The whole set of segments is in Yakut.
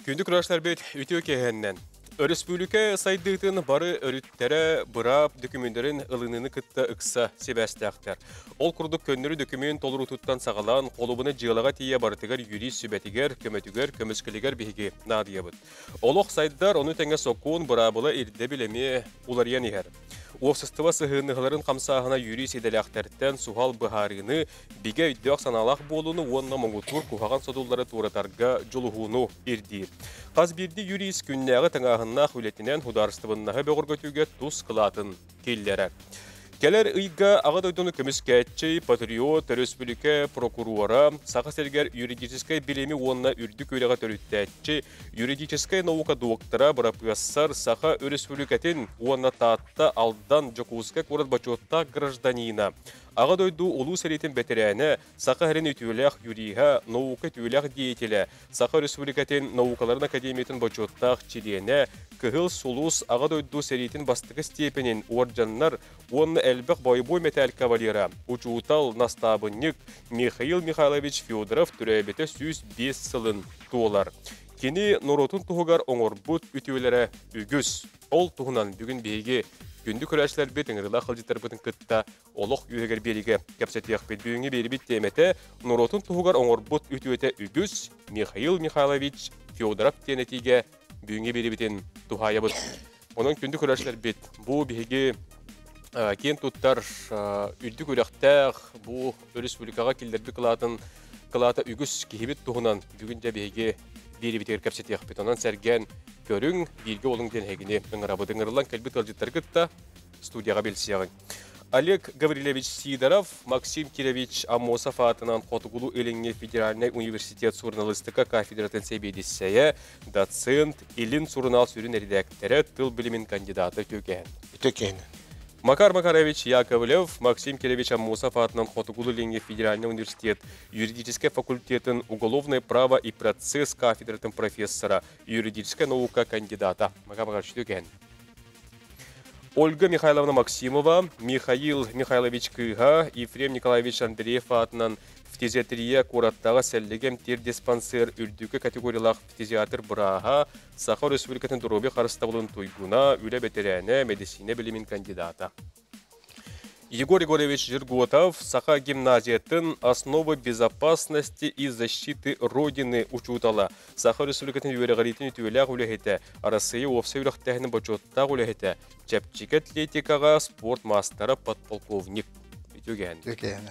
Күндү күрэхтэрбит үтүө киэһэннэн. Өрөспүүбүлүкэ сайдыытын бары өрүттэрэ быраап дөкүмүөннэрин ылыныыны кытта ыкса сибээстээхтэр. Ол курдук көннөрү дөкүмүөн толоруутуттан саҕалаан холубуна дьыалаҕа тиийэ барытыгар юрист сүбэтигэр, көмөтүгэр, көмүскэлигэр биһиги наадыйабыт. Олох сайдар, ону тэҥэ сокуон, быраабыла, ирдэбил эмиэ уларыйан иһэр. Уопсастыба сыһыаннаһыыларын хамсааһына юрист идэлээхтэртэн суһал быһаарыыны, бигэ өйдөөх-санаалаах буолууну уонна муҥутуур куһаҕан содуллары туоратарга дьулуһууну ирдиир. Хас биирдии юрист күннээҕи тыҥааһыннаах үлэтинэн судаарыстыбаннаһы бөҕөргөтүүгэ тус кылаатын киллэрэр. Кэлэр ыйга Аҕа дойдуну көмүскээччи, патриот, өрөспүүбүлүкэ прокурора, Саха сиригэр юридическай билими уонна үрдүк үөрэҕи төрүттээччи, юридическай наука доктора, бырапыассар, Саха Өрөспүүбүлүкэтин уонна Таатта, Алдан, Дьокуускай куорат бочуоттаах гражданина, Аҕа дойду Улуу сэриитин бэтэрээнэ, Саха сирин үтүөлээх юриһа, наука үтүөлээх деятелэ, Саха Өрөспүүбүлүкэтин наукаларын академиятын бочуоттаах чилиэнэ, Кыһыл Сулус Аҕа дойду сэриитин бастакы степенин уордьаннар уонна элбэх бойобуой мэтээл кавалера, учуутал, настаабынньык Михаил Михайлович Федоров төрөөбүтэ 105 сылын туолар. Кини норуотун туһугар оҥорбут үтүөлэрэ үгүс. Ол туһунан бүгүн биһиги күндү көрөөччүлэрбит, ыҥырыылаах ыалдьыттарбытын кытта олох үөһүгэр биэриигэ кэпсэтиэхпит. Бүгүҥҥү биэрибит тиэмэтэ норуотун туһугар оҥорбут үтүөтэ үгүс Михаил Михайлович Федоров диэн этиигэ бүгүҥҥү биэрибитин туһаайабыт. Онон күндү көрөөччүлэрбит, бу биһиги киэн туттар үрдүк үрэхтээх бу өрөспүүбүлүкэҕэ киллэрбит кылаатын кылаата үгүс киһибит туһунан бүгүн дьэ биһиги биэрибитигэр кэпсэтиэхпит. Онон сэргээн көрүҥ, бииргэ олуҥ диэн эһигини ыҥырабыт. Ыҥырыллан кэлбит ыалдьыттары кытта студияҕа билсиэҕиҥ. Олег Гаврильевич Сидоров, Максим Кирович Аммосов аатынан Хотугулуу-Илиҥҥи федеральнай университет суруналыыстыка кафедратын сэбиэдиссэйэ, доцент, Илин сурунаал сүрүн эрэдээктэрэ, тыл билимин кандидата үтүөкэһин. Үтүөкэһин. Макар Макарович Яковлев, Максим Кирович Аммосов аатынан Хотугулуу-Илиҥҥи федеральнай университет юридическай факультетын уголовное право и процесс кафедратын профессора, юридическай наука кандидата. Макар Макарович үтүөкэһин. Ольга Михайловна Максимова, Михаил Михайлович кыыһа, Ефрем Николаевич Андреев аатынан фтизиатрия куораттааҕы сэллигэ эмтиир диспансер үрдүкү категориялаах фтизиатр бырааһа, Саха Өрөспүүбүлүкэтин доруобуйа харыстабылын туйгуна, үлэ бэтэрээнэ, мэдиссиинэ билимин кандидата. Егор Егорович Жирготов Саха гимназиятын «Основы безопасности и защиты Родины» учуутала, Саха Республикатын үөрэҕириитин үтүөлээх үлэһитэ, Арассыыйа уопсай үөрэхтээһинин бочуоттаах үлэһитэ, чэпчэки атлетикаҕа спорт маастара, подполковник. Үтүөгээн. Үтүөгээн.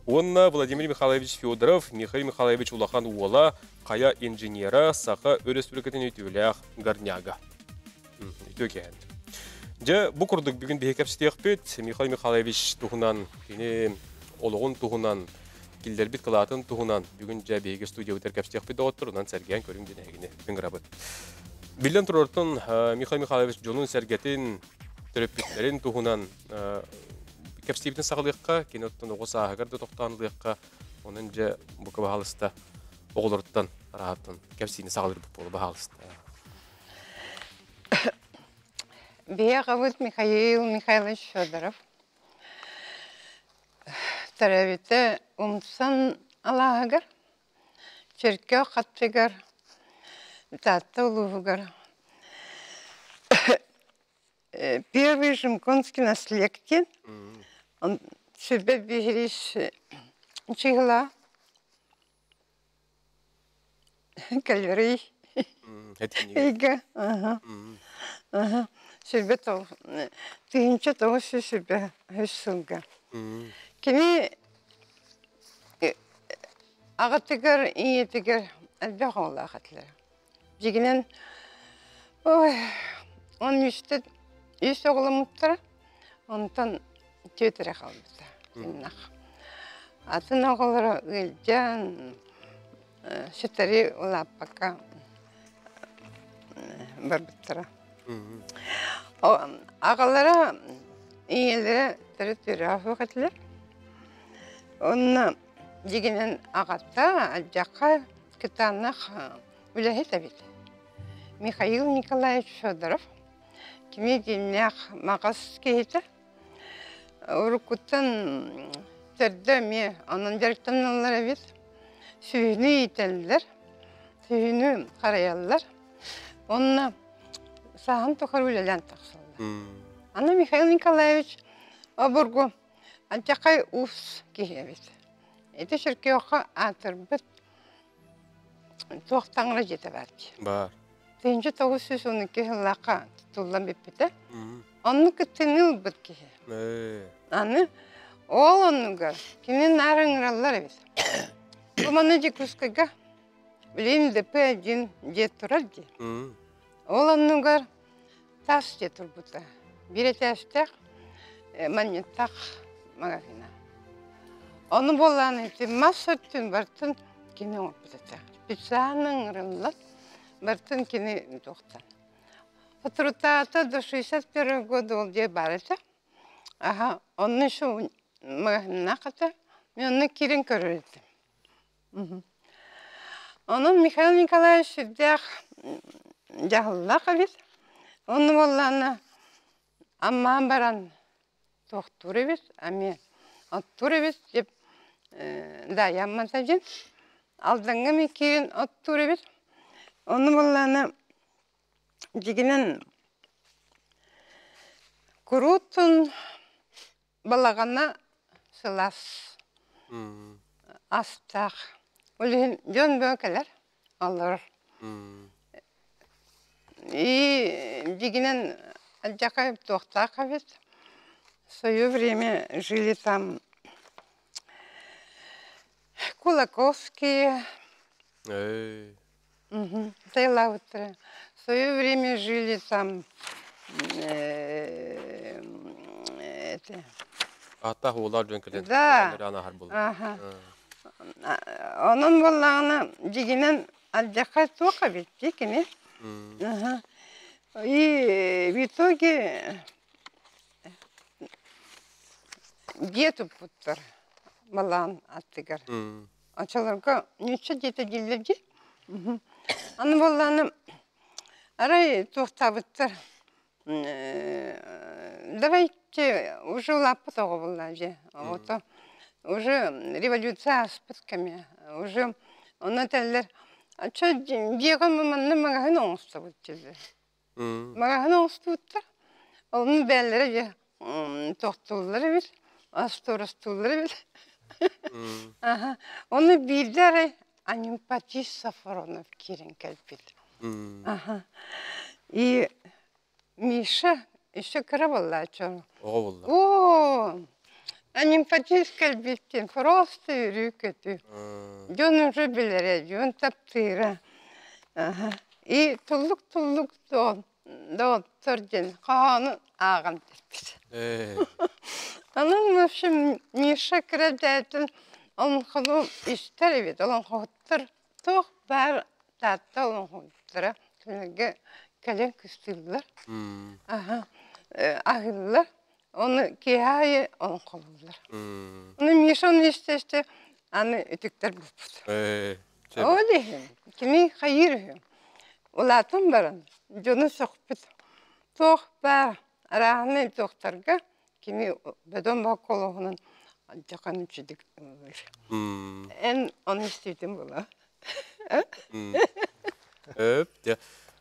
Уонна Владимир Михайлович Федоров, Михаил Михайлович улахан уола, хайа инженера, Саха Өрөспүүбүлүкэтин үтүөлээх горняга. Үтүөкээн. Дьэ, бу курдук бүгүн биһи кэпсэтиэхпит Михаил Михайлович туһунан, кини олоҕун туһунан, киллэрбит кылаатын туһунан бүгүн дьэ биһиги студиябытыгар кэпсэтиэхпит доҕоттор, онон сэргээн көрүҥ диэн эһигини ыҥырабыт. Биллэн турартан Михаил Михайлович дьонун-сэргэтин, төрөппүттэрин туһунан кэпсиибитин саҕалыахха, кини оттон оҕо сааһыгар да тохтоон ылыахха, онон дьэ бука баһаалыста оҕолоруттан араһаттан кэпсиини саҕалыырбыт буола баһаалыста. Биһиэхэбит Михаил Михайлович Федоров төрөөбүтэ Умсан алааһыгар, Чөркөөх хаттыгар, Таатта улууһугар. Первый Жемконский наследки сүбэ биһирис чыһыла Кэлэрий ыйга сүрбэ 1923 сылга. Кини аҕатыгар, ийэтигэр элбэх оҕолоох этилэр. Дьиҥинэн, ой, он үстэ үс оҕоломмуттара, онтон түөрт эрэ хаалбыта иннах. Атын оҕолоро ыалдьан, ситэри улааппакка барбыттара. Аҕалара, ийэлэрэ төрүт үөрэҕэ суох этилэр. Онно дьиҥинэн аҕата алдьархай кытаанах үлэһит эбит. Михаил Николаевич Федоров кини дьиҥнээх маҕас киһитэ. Уруккуттан төрдө эмиэ онон дьарыктаналлар эбит. Сүөһүнү иитэллэр, сүөһүнү харайаллар. Онно сааһын тухары үлэлээн тахсаллар. Аны Михаил Николаевич обургу алдьархай уус киһи эбит. Ити Чөркөөххө аатырбыт туох таҥара дьиэтэ баар дии. Баар. 1912 сыллаахха тутуллан бүппүтэ. Онну кыттыыны ылбыт киһи. Аны ол оннугар кини наар ыҥыраллар эбит. Бу манна Дьокуускайга билигин ДП диэн дьиэ турар дии. Ол оннугар таас дьиэ турбута. Биир этээстээх манньыттаах магазина. Ону буоллаан ити мас өттүн барытын кини оҥорбут этэ. Специально ыҥырыллан барытын кини туохтан. Соторутааҕыта до 61 года ол дьиэ баар этэ. Аха, онно еще магаһыннаах этэ. Мен онно киирэн көрөр этим. Онон Михаил Николаевич сүрдээх дьаһаллаах эбит. Онно буоллаҕына Аммаан баран туохтуур эбит, эмиэ оттуур эбит деп да Аммата диэн Алдаҥҥа эмиэ киирэн оттуур эбит. Онно буоллаҕына дьигинэн куруутун балаҕана сылаас астаах. Ол иһин дьон бөҕө кэлэр, олорор. И дьигинэн алдьархай туохтаах эбит. В свое время жили там Кулаковские, Тайлаутеры. В свое время жили там это Ааттаах уулар дьон кэлэн Да. анаһар буолар. Аха. Онон буоллаҕына дьигинэн алдьархай суох эбит дии кини. Аха. И в итоге дьиэ туппуттар балаан аттыгар. Оччолорго нуучча дьиэтэ дииллэр дии. Аны буоллаҕына арай туохтаабыттар давайте уже улааппыт оҕо буолла дьэ. Оҕото уже революция ааспыт кэмэ. Уже ону этэллэр чэ дьиэҕэ манна маҕаһыын оҥостобут дииллэр. Маҕаһыын оҥостубуттар. Онно бэйэлэрэ дьэ тохтууллар эбит, остуорастууллар эбит. Аха. Ону биирдэ арай Анимпатий Сафронов киирэн кэлбит. Аха. И Миша еще кыра буоллааччы. Оҕо буолла. Оо, Анимпатис кэлбиттин просто үөрүү көтүү. Дьон уже билэрэ, дьон таптыыра. Аха. И туллук-туллук доҕоттор диэн хоһоону ааҕан түспүт. Онон, в общем, Миша кыра дээтин олоҥхону истэр эбит, олоҥхоһуттар туох баар Таатта олоҥхоһуттара кинилэргэ кэлэн кыстыыллар, аһа, аһыыллар, ону киэһэ аайы олоҥхолууллар. Ону Миша ону истэ-истэ аны үтүктэр буолбут. Ол иһин кини хайыыр үһү. Улаатан баран дьону сөхпүт. Туох баар арааһынай туохтарга кини бөдөҥ бокколоһунан дьахан үчүдүк ыллыыр. Эн ону истиитин була. Өп, дьэ,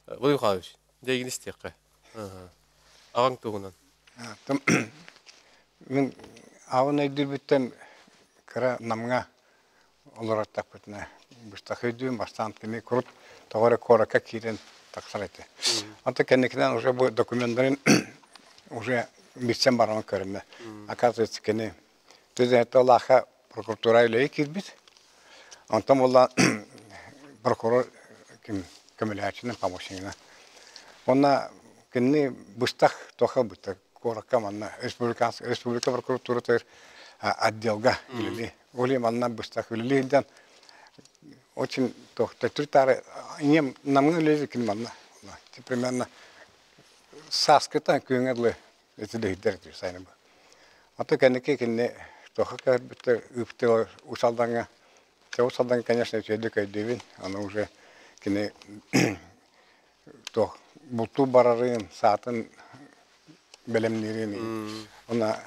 Владимир Михайлович, дьэйгин истиэххэ. Аҕаҥ туһунан. Мин аҕын өйдүүрбүттэн кыра Намҥа олороттахпытына быстах өйдүүм бастаан кини курут тоҕо эрэ куоракка киирэн тахсар этэ. Онтон кэнникинэн уже бу докуменнарын уже билсэн баран көрүмэ. Оказывается, кини Түзээтэ прокуратура үлэһи киирбит. Онтон буолла прокурор ким көмөлөһөөччүнэн помощнигынан. Уонна кинини быстах туохха ылбыттар куоракка манна республика прокуратуратыгар отделга үлэлии. Ол манна быстах үлэлии сылдьан очень төттөрү-таары ийэм Намҥа үлэлиир кини манна. Примерно сааскыттан күһүҥҥэ дылы итилиһидэр сайын бу. Ото кэнники кинини туохха көрбүттэр ыыптылар Уус Алдаҥҥа. Уус Алдаҥ, конечно, үчүгэйдик өйдүүбүн. Аны уже кини туох бултуу барарын, саатын бэлэмниирин уонна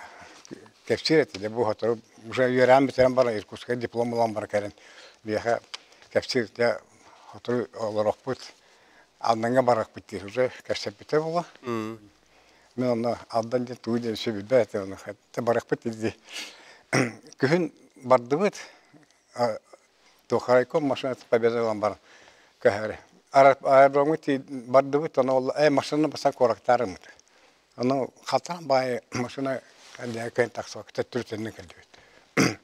кэпсиир этэ. Бу сотору уже үөрээн бүтэрэн баран Иркутскай диплом ылан баран кэлэн биһиэхэ кэпсиир дьэ сотору олорохпут. Алдаҥҥа барыахпыт диир уже кэпсэппитэ буолуо. Мин онно Алдан диэн тугу диэн өссө билбэт этим ону барыахпыт дии. Күһүн бардыбыт Тухарайком машината Победа ылан баран көһөрө. Аэродромҥа бардыбыт, ону ол машина баса куорактаарыммыт. Ону хатан баайы машина кэлэн тахсыбакка төттөрү төннөн кэллибит.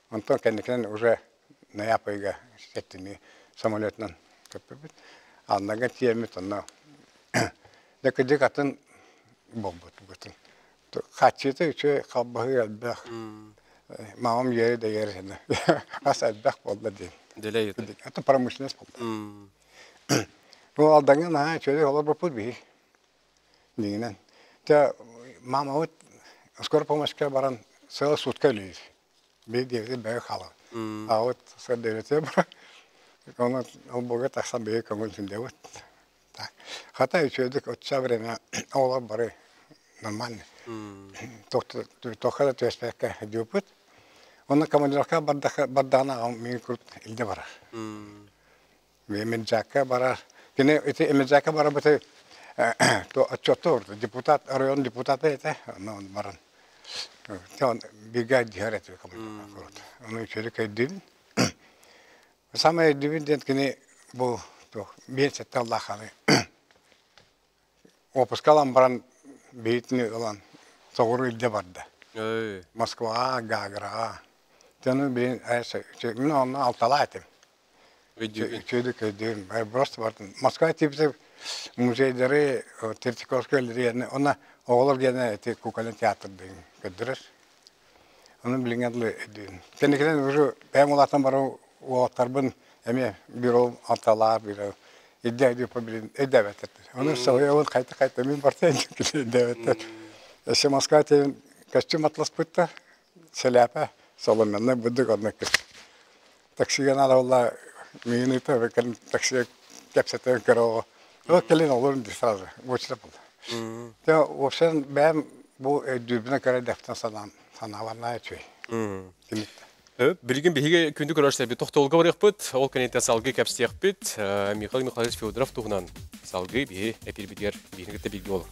Онтон кэнникинэн уже ноябрь ыйга сэттинньи самолетунан көппүппүт. Аннага тиийэммит онно дьэ кырдьык атын буолбут бутун. Хааччыыта үчүгэй халбаһыы элбэх. Мамам үөрэ да үөрэ ас элбэх буолла диэн. Дэлэй Это промышленность буолла. Бу Алдаҥҥа наһаа үчүгэй олорбуппут биһи. Дигинэн. Те мамабыт скоро помощька баран сыла сутка үлэлиир. Биир диэбитин бэйэ хаалабыт. Аҕабыт сырдыырытыа барар. Онон олбуорга тахсан биһиги көҥүл сылдьабыт. Хата үчүгэйдик оччо время оҕолор бары нормально. Туохха да түбэспэккэ сылдьыбыппыт. Онно командировка бардаҕына аҕам миигин куруук илдьэ барар. Эмирдьаакка барар. Кини ити Эмирдьаакка барарбыты отчуоттуур депутат, оройуон депутата этэ. Онно баран бииргэ дьиһэр этэ курут. Ону үчүгэй өйдүүбүн. Самай өйдүүбүн диэн кини бу туох 57 аллааханы Уоппуска ылан баран биһитини ылан соҕуруу илдьэ барда. Москваҕа, Гаграҕа. Дьону билин мин онно алталаа этим. Үчүгэйдик өйдүүм. Просто бардым. Москва тиийбитэ музейдары, Третьяковскай галереяны, онно оҕолор гиэнэ ити кукольный театр диэн көрдөрөр. Ону билиҥҥэ дылы өйдүүм. Кэнникинэн уже бэйэм улаатан баран уолаттарбын эмиэ бюро алталаар бюро өйдөөдүүппэ билин өйдөөбөттөр. Ону соһуйабын хайта-хайта мин барта өйдөөбөттөр. Өссө Москва тиийэн костюм атласпыттар, сэлээпэ соломеннай бурдук онно таксига надо была миигин ыыта кэлин таксига кэпсэтэн көрө ол кэлин олорун дии сразу очередь буолла. Те вообще бэйэм бу өйдүүрбүнэн көрө дэхтэн санаам санаабар наһаа үчүгэй. Кимиттэ. Билигин биһиги күндү көрөөччүлэрбит тохтолго барыахпыт, ол кэнниттэн салгыы кэпсиэхпит. Михаил Михайлович Федоров туһунан салгыы биһи эпиирбитигэр биһини кытта бииргэ буолуҥ.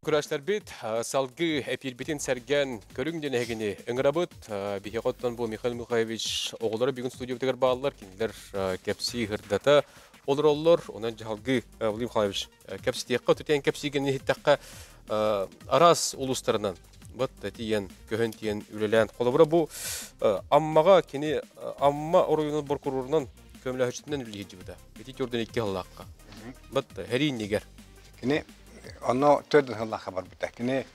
Күрэстэрбит салгыы эпиирбитин сэргэн көрүҥ диэн эһигини ыҥырабыт. Биһиэхэ оттон бу Михаил Михайлович оҕолоро бүгүн студиябытыгар бааллар. Кинилэр кэпсии ырдата олороллор. Онон дьаһалгыы Владимир Михайлович кэпсэтиэххэ, түтэн кэпсиигин иһиттэххэ араас улуустарынан бат тиийэн, көһөн тиийэн үлэлээн. Холобура бу Аммаҕа кини Амма оройуонун боркуруорунан көмөлөһөччүтүнэн үлэлии сылдьыбыта. Ити төрдөн икки сыллаахха. Бат Хэрииннигэр. Кини онно төрдүн сыллаахха барбыта. Кини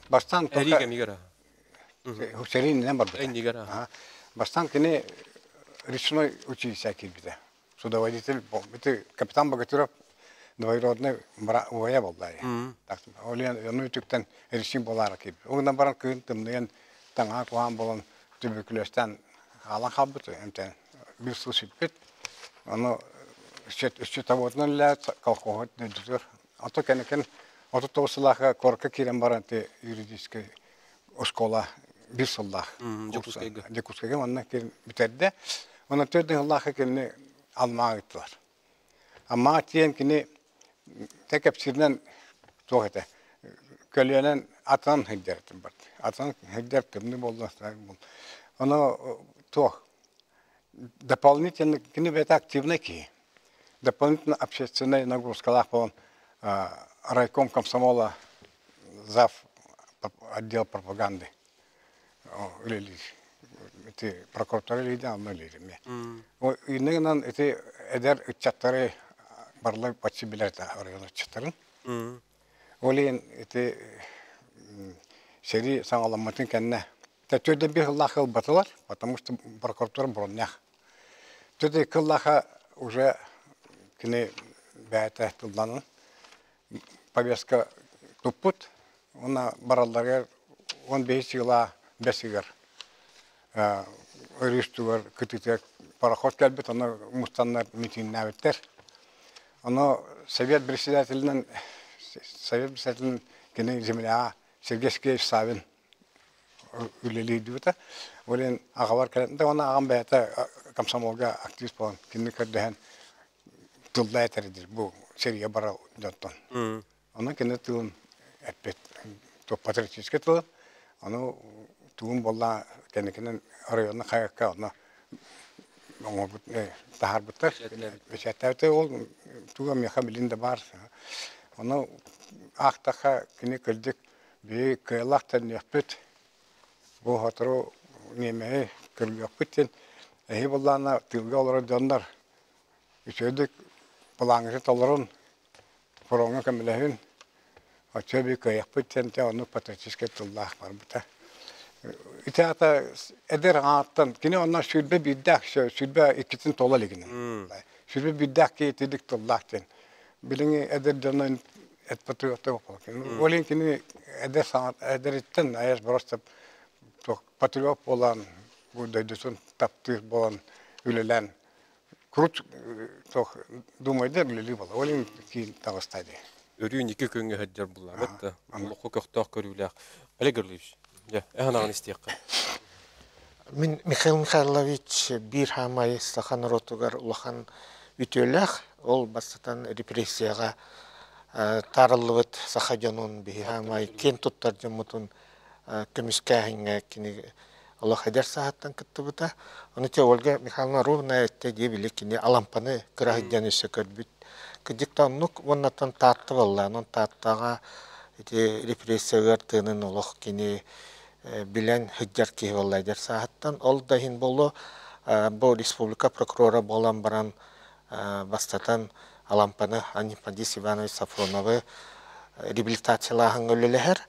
бастаан Эрии кэмигэр. Сэриининэн барбыта. Бастаан кини речной училище киирбитэ. Судоводитель ити капитан Богатырев двоюродный убайа буолла. Ол ону үтүктэн речник буолаары киирбит. Ол баран кыһын тымныйан таҥаһа куһаҕан буолан туберкулезтан хаалан хаалбыт эмтэн биир сыл сүппүт. Ону счетоводунан үлэлээт колхоһу дойдутугар. Ото кэнникин 39 сыллаахха куоракка киирэн баран ити юридическай оскуола биир сыллаах Дьокуускайга. Дьокуускайга манна бүтэрдэ. Онон төрт сыллаахха кинини Алмааҕа ыыттылар. Аммаҕа тиийэн кини тэ кэпсииринэн туох этэ көлүөнэн атынан сылдьар этим барда. Атынан сылдьар тымныы буолла, Ону туох дополнительно кини бэйэтэ активнай киһи. Дополнительно общественнай нагрузкалаах буолан райком комсомола зав отдел пропаганды үлэлиир. Ити прокуратура үлэлиир онно үлэлиир эмиэ. Иннинэн ити эдэр ыччаттары барлар почти билэр оройуон ыччаттарын. Ол иһин ити сэрии саҥаламмытын кэннэ төрдө биир сыллаах ылбатылар, потому что прокуратура броннях. Төрдө икки сыллаахха уже кини бэйэтэ тылланан повестка туппут уонна баралларыгар 15 сыла бэс ыгар өрүстүгэр кытыытыгар пароход кэлбит, онно мустаннар митиҥнээбиттэр. Ону совет председателинэн совет председателин кини земляҕа Сергей Сергеевич Савин үлэлиирдибитэ. Ол иһин аҕабар кэлэн, да уонна аҕам бэйэтэ комсомолга активист буолан кинини көрдөһөн тылла этэр диир бу сэриигэ барар дьонтон. Онон кини тылын эппит патриотическай тылын ону тугун буолла кэнникинэн районна хайакка онно оҥорбут таһаарбыттар бэчээттээбитэ ол туга миэхэ билин да баар ону аахтахха кини кырдьык биһи кыайылаах төннүөхпүт бу сотору ньиэмэһи көрүөхпүт диэн эһи буоллаҕына тыылга олорор дьоннор үчүгэйдик былааҥҥытын толорун фроҥҥа көмөлөһүн оччо эбии кыайыахпыт диэн дьэ оннук патриотическай тыллаах барбыта. Ити аата эдэр аҥааттан кини онно 21-дээх 22-тин тола илигинэн. 21-дээх киһи итинник тыллаах диэн. Билиҥҥи эдэр дьоно эт патриоттар Ол иһин кини эдэр саҥа эдэриттэн айас просто патриот буолан бу дойдутун таптыыр буолан үлэлээн Крут туох думайда үлэлии буола. Ол иһин киин таҕыста дии. Өрүү икки күҥҥэ сылдьар буллаабыт да олоххо көхтөөх көрүүлээх. Олег Гаврильевич, дьэ, эһанаҕын истиэххэ. Мин Михаил Михайлович биир хаамай саха норуотугар улахан үтүөлээх, ол бастатан репрессияҕа таарыллыбыт саха дьонун биһи хаамай киэн туттар дьоммутун көмүскээһиҥҥэ кини олох эдэр сааһыттан кыттыбыта. Ону те Ольга Михайловна Ровная эттэ дии били кини Алампаны кыра сылдьан өссө көрбүт. Кырдьык да оннук уоннаттан Таатта буолла. Онон Тааттаҕа ити репрессия ыар тыынын олох кини билэн сылдьар киһи буолла эдэр сааһыттан. Ол да иһин буолуо бу республика прокурора буолан баран бастатан Алампаны Анифадис Иванович Сафроновы реабилитациялааһыҥҥа үлэлэһэр.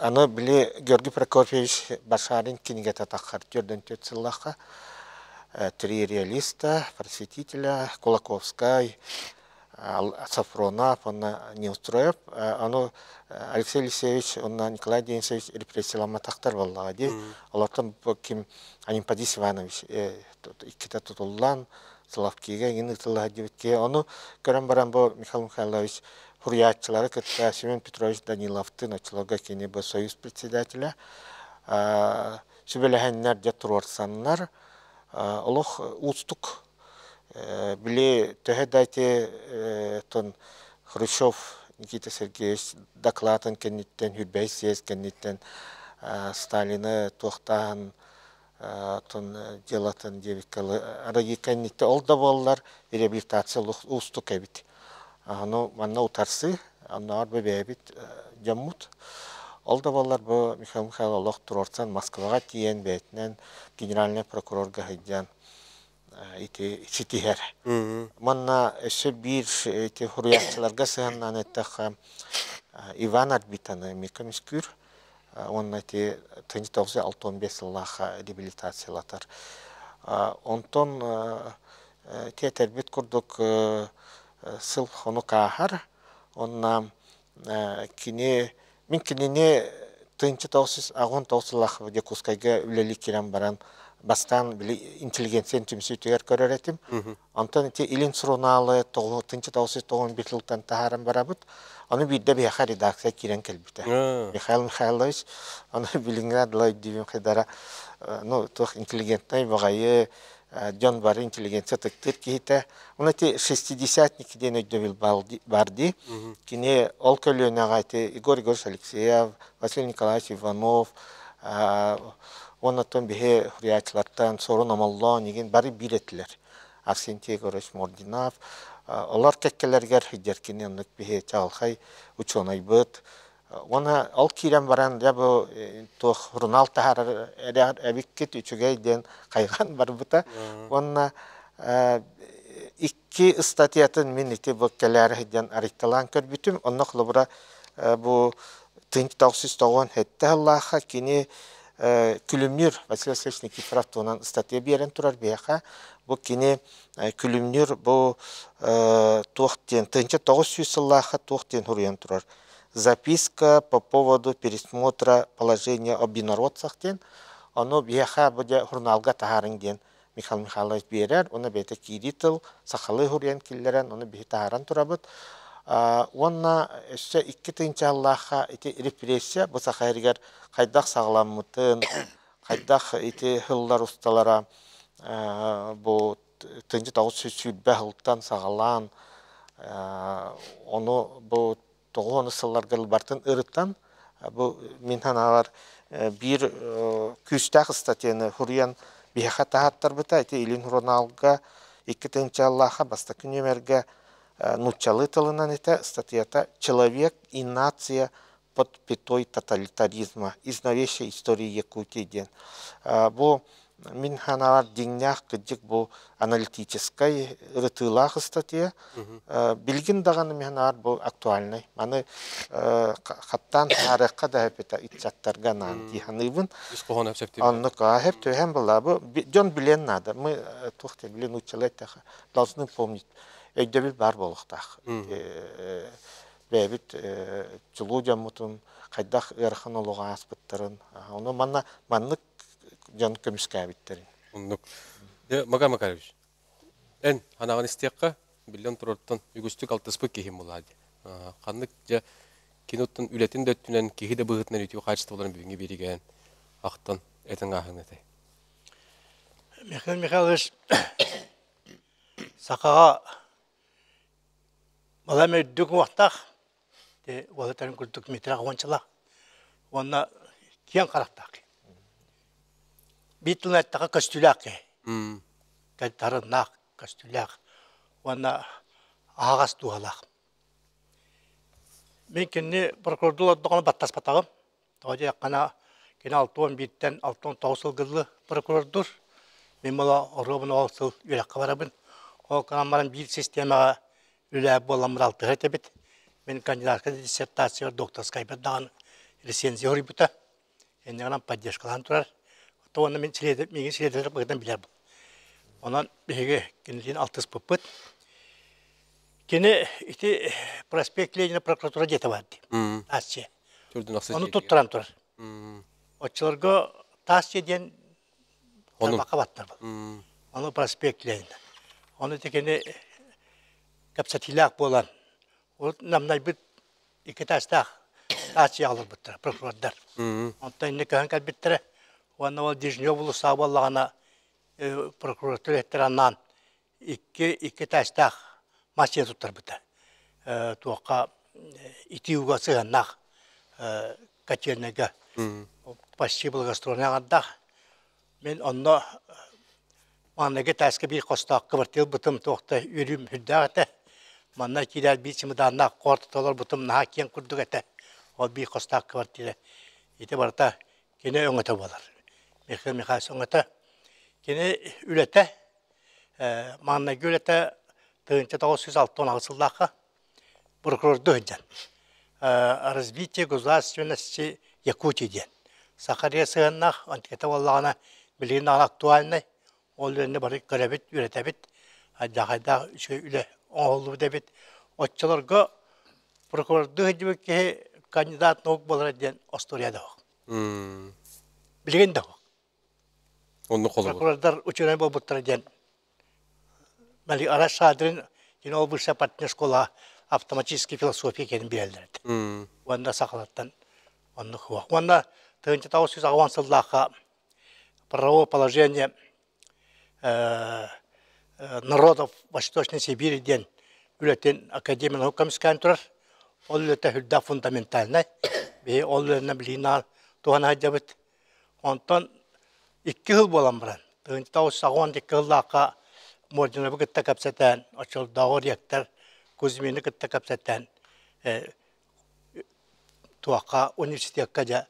Аны били Георгий Прокопьевич Башарин кинигэтэ таххар 44 сыллаахха «Три реалиста», «Просветителя», Кулаковскай, Сафронов уонна Неустроев. Аны Алексей Алексеевич уонна Николай Денисович репрессияламматахтар буоллаҕа дии. Олортон ким Анемподист Иванович иккитэ тутуллан Соловкига эҥин ыытылла сылдьыбыт киһи. Ону көрөн баран бу Михаил Михайлович суруйааччылары кытта Семен Петрович Даниловтыын оччолорго кини бу союз председателэ сүбэлэһэннэр дьэ туруорсаннар олох уустук били төһө да ити тон Хрущев Никита Сергеевич докладын кэнниттэн Хүрбэһис съезд кэнниттэн Сталины туохтааһын тон дьыалатын диэбиккэ арыйыы кэнниттэн ол да буоллар реабилитация уустук эбит. Ону манна утарсыы, оннооҕор бу бэйэбит дьоммут. Ол да буоллар бу Михаил Михайлович олох туруорсан Москваҕа тиийэн бэйэтинэн генеральнай прокурорга сылдьан ити ситиһэр. Манна өссө биир ити суруйааччыларга сыһыаннаан эттэххэ Иван Арбитаны эмиэ көмүскүүр. Уонна ити 1965 сыллаахха реабилитациялатар. Онтон ити этэрбит курдук сыл хонук ааһар. Онно кини мин кинини 1989 сыллаах Дьокуускайга үлэлии киирэн баран бастаан били интеллигенция түмсүүтүгэр көрөр этим. Онтон ити Илин сурунаалы 1991 сылтан таһааран барабыт. Ону биирдэ биһиэхэ редакция киирэн кэлбитэ. Михаил Михайлович, ону билиҥҥэ дылы өйдүүбүн хайдара, ну, туох интеллигентнай баҕайы, дьон бары интеллигенция ытыктыыр киһитэ. Ону ити шестидесятники диэн өйдөбүл баар дии. Кини ол көлүөнэҕэ ити Егор Егорович Алексеев, Василий Николаевич Иванов, уонна оттон биһи суруйааччылартан Суорун Омоллоон игин бары биир этилэр. Арсентий Егорович Мординов олор кэккэлэригэр сылдьар кини оннук биһи чаҕылхай учуонайбыт. Уонна ол киирэн баран дьэ бу туох сурунаал таһаарар эбиккит үчүгэй диэн хайҕаан барбыта. Уонна икки ыстатыйатын мин ити бу кэлээри сылдьан арыйталаан көрбүтүм. Онно холобура бу 1997 сыллаахха кини Күлүмнүүр Василий Васильевич Никифоров туһунан ыстатыйа биэрэн турар биһиэхэ. Бу кини Күлүмнүүр бу туох диэн 1900 сыллаахха туох диэн суруйан турар. Записка по поводу пересмотра положения об инородцах диэн. Ону биһиэхэ бу дьэ журналга таһаарыҥ диэн. Михаил Михайлович биэрэр, уонна бэйэтэ киирии тыл сахалыы суруйан киллэрэн, ону биһи таһааран турабыт. Уонна өссө икки тыынчааллаахха ити репрессия бу саха сиригэр хайдах саҕаламмытын, хайдах ити сыллар усталара бу 1920 сылтан саҕалаан ону бу тоҕус сылларга барытын ырытан бу мин санаабар биир күүстээх ыстатыйаны суруйан биһиэхэ таһааттарбыта ити Илин сурунаалга икки тыһыынчалаахха бастакы нүөмэргэ нууччалыы тылынан этэ статьята «Человек и нация под пятой тоталитаризма из новейшей истории Якутии» диэн. Бу мин санаабар дьиҥнээх кырдьык бу аналитическай ырытыылаах ыстатыйа. Билигин даҕаны мин санаабар бу актуальнай. Маны хаттаан таарыахха да эпитэ ыччаттарга анаан дии саныыбын. Ис хоһооно сөптүүр. Оннук аһып түһэн была бу дьон билиэн наада. Мы туох те билин уччалай эттэхэ должны помнить өйдөбүл баар буолуохтаах. Бэйэбит чулуу дьоммутун хайдах ыарахан олоҕу ааспыттарын, ону манна маннык дьон көмүскээбиттэрин. Оннук. Макар Макарович, эн анаҕын истиэххэ, биллэн турартан үгүстүк алтыспыт киһим буолаа дии. Ханнык дьэ киноттан үлэтин да өттүнэн, киһи да быһыытынан үтүө хаачыстыбаларын бүгүҥҥү биэригээн ахтан этэн ааһыҥ этэй. Михаил Михайлович сахаҕа балам үрдүк уохтаах уолаттарын курдук Дмитрий уончалаах уонна киэҥ харахтаах киһи. Биир тылынан эттэххэ көстүүлээх киһи. Тарыннаах, көстүүлээх уонна аһаҕас дууһалаах. Мин кинини прокурордуу олордоҕуна баттаспатаҕым. Тоҕо диэххинэ, кини 61-тэн 69 сылга дылы прокурордуур. Мин була оруобуна ол сыл үөрэххэ барабын. Ол гынан баран биир систиэмэҕэ үлэлээбит буоламмыт алтыһа этэбит. Мин кандидатскай диссертациябар докторскайбар даҕаны рецензия суруйбута. Инньэ гынан поддержкалаан турар. То уонна мин миигин следователь быһыытынан билэр. Онон биһиги кинилиин алтыспыппыт. Кини ити проспект Ленина прокуратура диэтэ баар дии. Таас Ону туттаран турар. Оччолорго таас дьиэ диэн тарбахха баттар был. Ону проспект Ленина. Ону ити кини кэпсэтиилээх буолан, урут намнайбыт икки таастаах таас дьиэҕэ олорбуттара, прокурордар. Онтон иннэ көһөн кэлбиттэрэ. Уонна ол Дежнев улуссаҕа буоллаҕына прокуратура эттэр анаан икки икки этажтаах мас дьиэ туттарбыта. Туохха итии ууга сыһыаннаах котельнайга почти благоустроенный аҥардаах. Мин онно маҥнайгы этажка биир хостоох квартира ылбытым туох да үөрүүм сүрдээх этэ. Манна киирэр биир чемоданнаах куорат олорбутум наһаа киэҥ курдук этэ. Ол биир хостоох квартира. Ити барыта кини өҥөтө буолар. Михаил Михайлович өҥөтө. Кини үлэтэ Маҥнайгы үлэтэ 1968 сыллаахха прокурордуу сылдьан «Развитие государственности Якутии» диэн саха сыһыаннаах анкета буоллаҕына билигин даҕаны актуальнай ол үлэни бары көрөбүт, үөрэтэбит хайдах үчүгэй үлэ оҥоһуллубут эбит. Оччолорго прокурордуу сылдьыбыт киһи кандидат наук буолара диэн остуоруйа да суох. Билигин да суох. Оннук холобур. Прокурордар ученый буолбуттара диэн Мали Араш Шадрин кини ол бывшая партийная школа автоматический философия кэлин биэрэллэр этэ. Уонна сахалартан оннук суох. Уонна 1980 сыллаахха правовое положение народов Восточной Сибири диэн үлэтин Академия наук көмүскээн турар. Ол үлэтэ сүрдээх фундаментальнай. Биһи ол үлэнэн билигин туһана сылдьабыт. Онтон икки сыл буолан баран, 1992 сыллаахха Мординовы кытта кэпсэтэн, оччолдооҕу ректор Кузьмины кытта кэпсэтэн, туохха университекка дьэ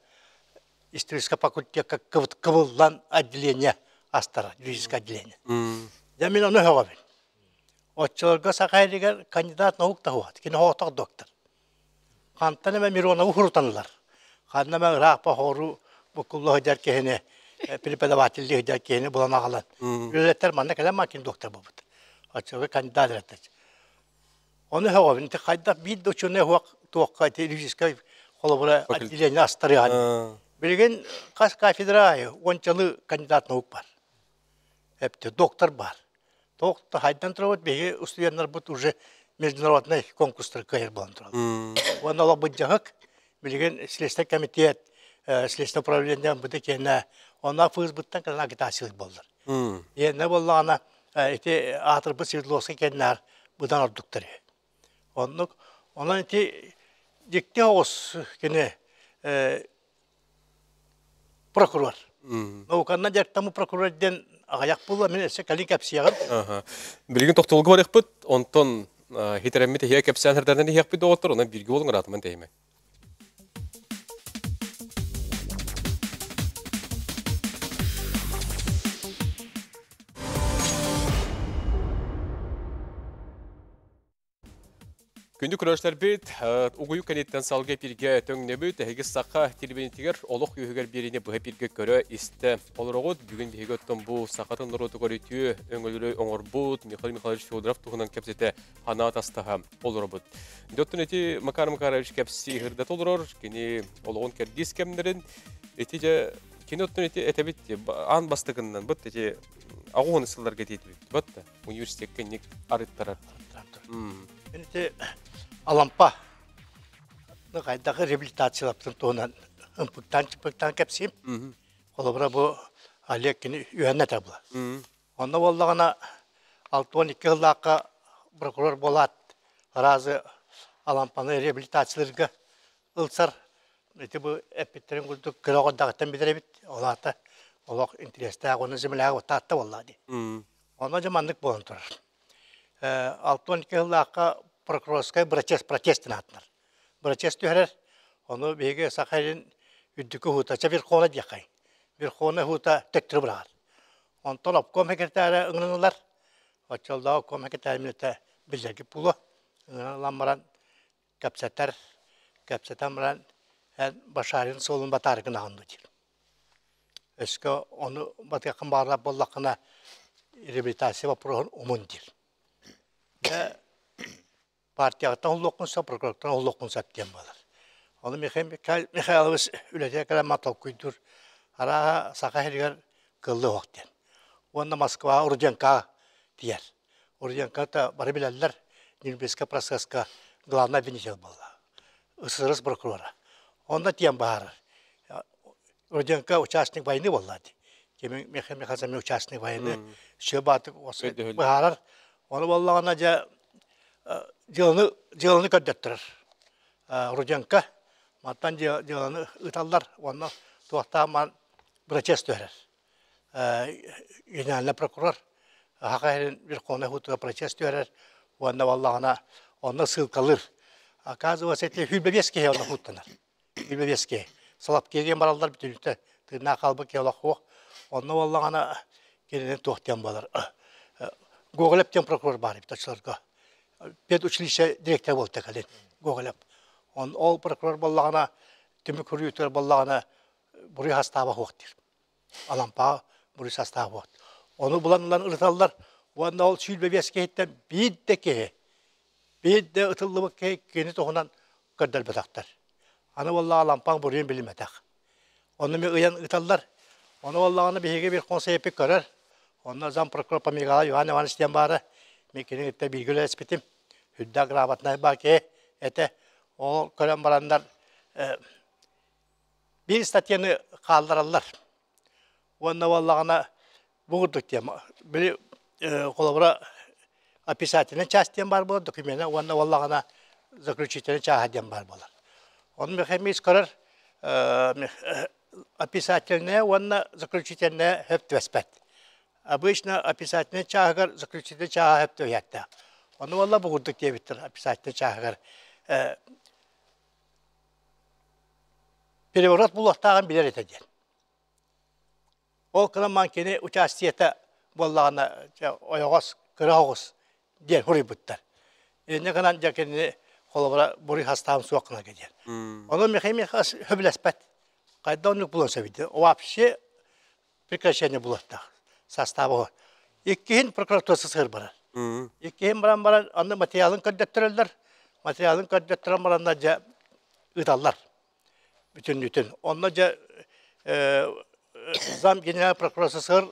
историческай факультекка кыбыллан отделение астара, юридическое отделение. Дьэ мин ону сөҕөбүн. Оччолорго Саха сиригэр кандидат наук таһуат, кини соҕотох доктор. Хантан эмэ Миронову сурутанылар. Ханна эмэ ыраах поһоору буккулла сылдьар киһини, преподавателлии сылдьар киһини булан аҕалан үлэлэттэр манна кэлэн макин доктор буолбут. Оччолорго кандидат эрэттэр. Ону сөҕөбүн. Ити хайдах биир да ученый суох туохха ити юридическай холобура отделение астарыаҕын. Билигин хас кафедра аайы уончалыы кандидат наук бар. Эпти доктор бар. Доктор хайдан турабыт биһиги устудьуоннарбыт уже международный конкурстар кыайар буолан тураллар. Уонна олох быдьаһык билигин Следственный комитет, Следственное управление МВД киэнэ онно ФСБ-ттан кэлэн агитациялыыр буоллар. Иэннэ буоллаҕына ити аатырбыт Свердловскай кэннээр быдан ордуктар үһү. Оннук онон ити дьикти оҕус кини прокурор. Науканнан дьарыктаммыт прокурор диэн аҕыйах буолла, мин өссө кэлин кэпсиэҕим. Билигин тохтолго барыахпыт, онтон хитэрэммит иһиэ кэпсээн сырдарынан иһиэхпит доҕоттор, онон бииргэ буолуҥ ыраатыман тэйимэ. Күндү көрөөччүлэрбит, угуйук кэнниттэн салгыы эпиргэ төҥнөбүт, эһиги саха телевидениетигэр олох үөһүгэр биэриини быһа эпиргэ көрө-истэ олороҕут. Бүгүн биһиги оттон бу сахатын норуотугар үтүө өҥөлөрү оҥорбут Михаил Михайлович Федоров туһунан кэпсэтэ санаа атастаһа олоробут. Дьоттон ити Макар Макарович кэпсии ыһырдата олорор, кини олоҕун кэрдиис кэмнэрин ити дьэ кини оттон ити этэбит аан бастакыннан бут ити аҕуһун сылларга этиитибит бут университекка инник арыттарар. Ити Алампа хайдах реабилитациялаптын туһунан ымпыктаан-чымпыктаан кэпсиим. Холобура бу Олег кини үһэннэ этэ була. Онно буоллаҕына 62 сыллаахха прокурор буолаат аразы Алампаны реабилитациялыырга ылсар. Ити бу эппиттэрин курдук кыра оҕордоҕуттан билэр эбит. Ол аата олох интэриэстээх уонна земляга таатта буоллаа дии. Онно дьэ маннык буолан турар. 62 сыллаахха прокурорскай протест протестин аатынар. Протест түһэрэр. Ону биһиги Саха сирин үрдүкү уһуута, чэ Верховна диэххэй. Верховна уһуута төттөрү быраҕар. Онтон обком секретаря ыҥырыллар. Оччолоох обком секретарь минутэ биллэргит буолуо. Ыҥыран баран кэпсэтэр. Кэпсэтэн баран эн Башарин суолун батаары гынаҕын дуо диир. Өскө ону батыаххын баҕарар буоллаххына реабилитация боппуруоһун умун диир. Дьэ партияҕыттан уһуллуоххун сөп, прокуратураттан уһуллуоххун сөп диэн буолар. Ону Михаил Михайлович үлэтигэр кэлэн толкуйдуур. Арааһа Саха сиригэр кыллы оһох диэн. Уонна Москваҕа Руденкаҕа тиийэр. Руденко бары билэллэр, Нюрнбергскэй процесска главный обвинитель буолла. СССР прокурора. Онно тиийэн баһаарар. Руденко участник войны буолла дии. Кими Михаил Михайлович участник войны все баатык быһаарар. Ону буоллаҕына дьэ дьыаланы дьыаланы көрдөттөрөр. Руденко мантан дьыаланы ыыталлар уонна туохтаах бырачыас түһэрэр. Генеральный прокурор Саха сирин Верховнай суутугар процесс түһэрэр уонна буоллаҕына онно ссылкалыыр. Оказывается, эти 25 киһи онно сууттанар. 25 киһи. Соловки диэн бараллар бүтүнүттэ тыыннаах хаалбыт киһи олох суох. Онно буоллаҕына кинини туох диэн буолар. Гоголев диэн прокурор баар эбит оччолорго. Педучилище директора буолта кэлин Гоголев. Он ол прокурор буоллаҕына түмүк суруйуутугар буоллаҕына буруй хастааба суох диир. Алампаа буруй састааба суох. Ону булан ылан ырыталлар уонна ол 25 киһиттэн биир да киһи биир да ытыллыбыт киһи кини туһунан көрдөрбөтөхтөр. Аны буоллаҕа Алампаҥ буруйун билиммэтэх. Ону ми ыйан ыыталлар. Ону буоллаҕына биһиги бир консейпит көрөр. Онно зампрокурор Помигалов Иван Иванович диэн баара. Мин кинини кытта бииргэ үлэлэспитим. Үрдээх грамотнай баа киһи этэ. Ол көрөн бараннар биир статьяны хааллараллар. Уонна буоллаҕына бу курдук тема. Били холобура описательная часть диэн баар буолар докумена уонна буоллаҕына заключительная чааһа диэн баар буолар. Ону Михаил көрөр описательная уонна заключительная сөп түбэспэт. Обычно описательная чааһыгар заключительная чааһа сөп түбэһиэхтээх. Ону буолла бу курдук диэбиттэр описательная чааһыгар переворот булуохтааҕын билэр этэ диэн. Ол гынан баран кини участиета буоллаҕына ойоҕос, кыра оҕус диэн суруйбуттар. Инньэ гынан дьэ кинини холобура буруй хастаабын суох гынарга диэн. Ону Михаил Михайлович сөбүлэспэт. Хайдах оннук булуон сөбүй Вообще прекращение булуохтаах састааба Иккиһин прокуратура сысыыр барар. Иккиһин баран баран аны материалын көрдөттөрөллөр. Материалын көрдөттөрөн бараннар дьэ ыыталлар. Бүтүннүтүн. Онно дьэ зам генеральный прокурор СССР.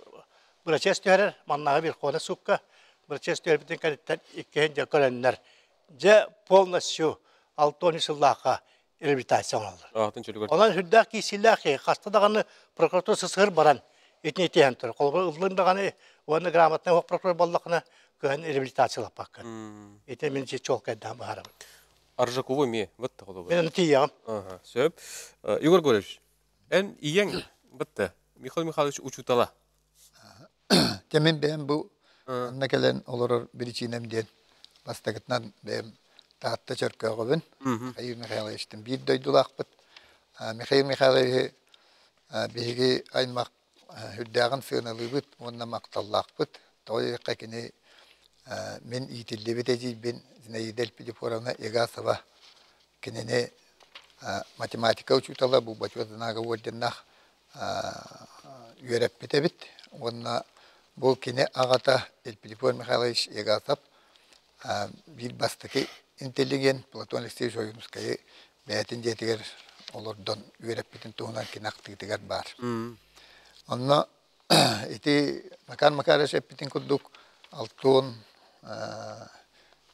Бырачыас түһэрэр, маннааҕы Верховнай суукка бырачыас түһэрбитин кэнниттэн иккиһин дьэ көрөннөр, дьэ полностью 6 сыллаахха реабилитация оҥороллор. Аатын чөлүгэр. Онон сүрдээх киирсиилээх киһи, хаста даҕаны прокуратура сысыһыр баран итини итиһэн турар. Холобур, ыллын даҕаны уонна грамотнай уох прокурор буоллахына, кыһын реабилитациялаппаккын. Ити мин чуолкайдаан быһаарабын. Аржакову эмиэ, вот холобур. Мен аны тиийэҕим. Ага, сөп. Егор Григорьевич, эн ийэҥ бытта Михаил Михайлович учуутала. Дьэ мин бэйэм бу манна кэлэн олорор биричиинэм диэн бастакытынан бэйэм Таатта Чөркөөҕөбүн Михаил Михайловичтын биир дойдулаахпыт. Михаил Михайловиһы биһиги аймах үрдээҕин сыаналыыбыт уонна махталлаахпыт. Тоҕо диэтэххэ кини мин иитиллибит эдьиийбин Зинаида Эльпидифоровна Егасова кинини математика учуутала Бубачев Знага орденнаах үөрэппит эбит уонна бу кини аҕата Эльпидифор Михайлович Егасов биир бастакы интеллигент Платон Алексеевич Ойуунускайы бэйэтин дьиэтигэр олордон үөрэппитин туһунан кини ахтыытыгар баар. Онно ити Макар Макарович эппитин курдук алтуон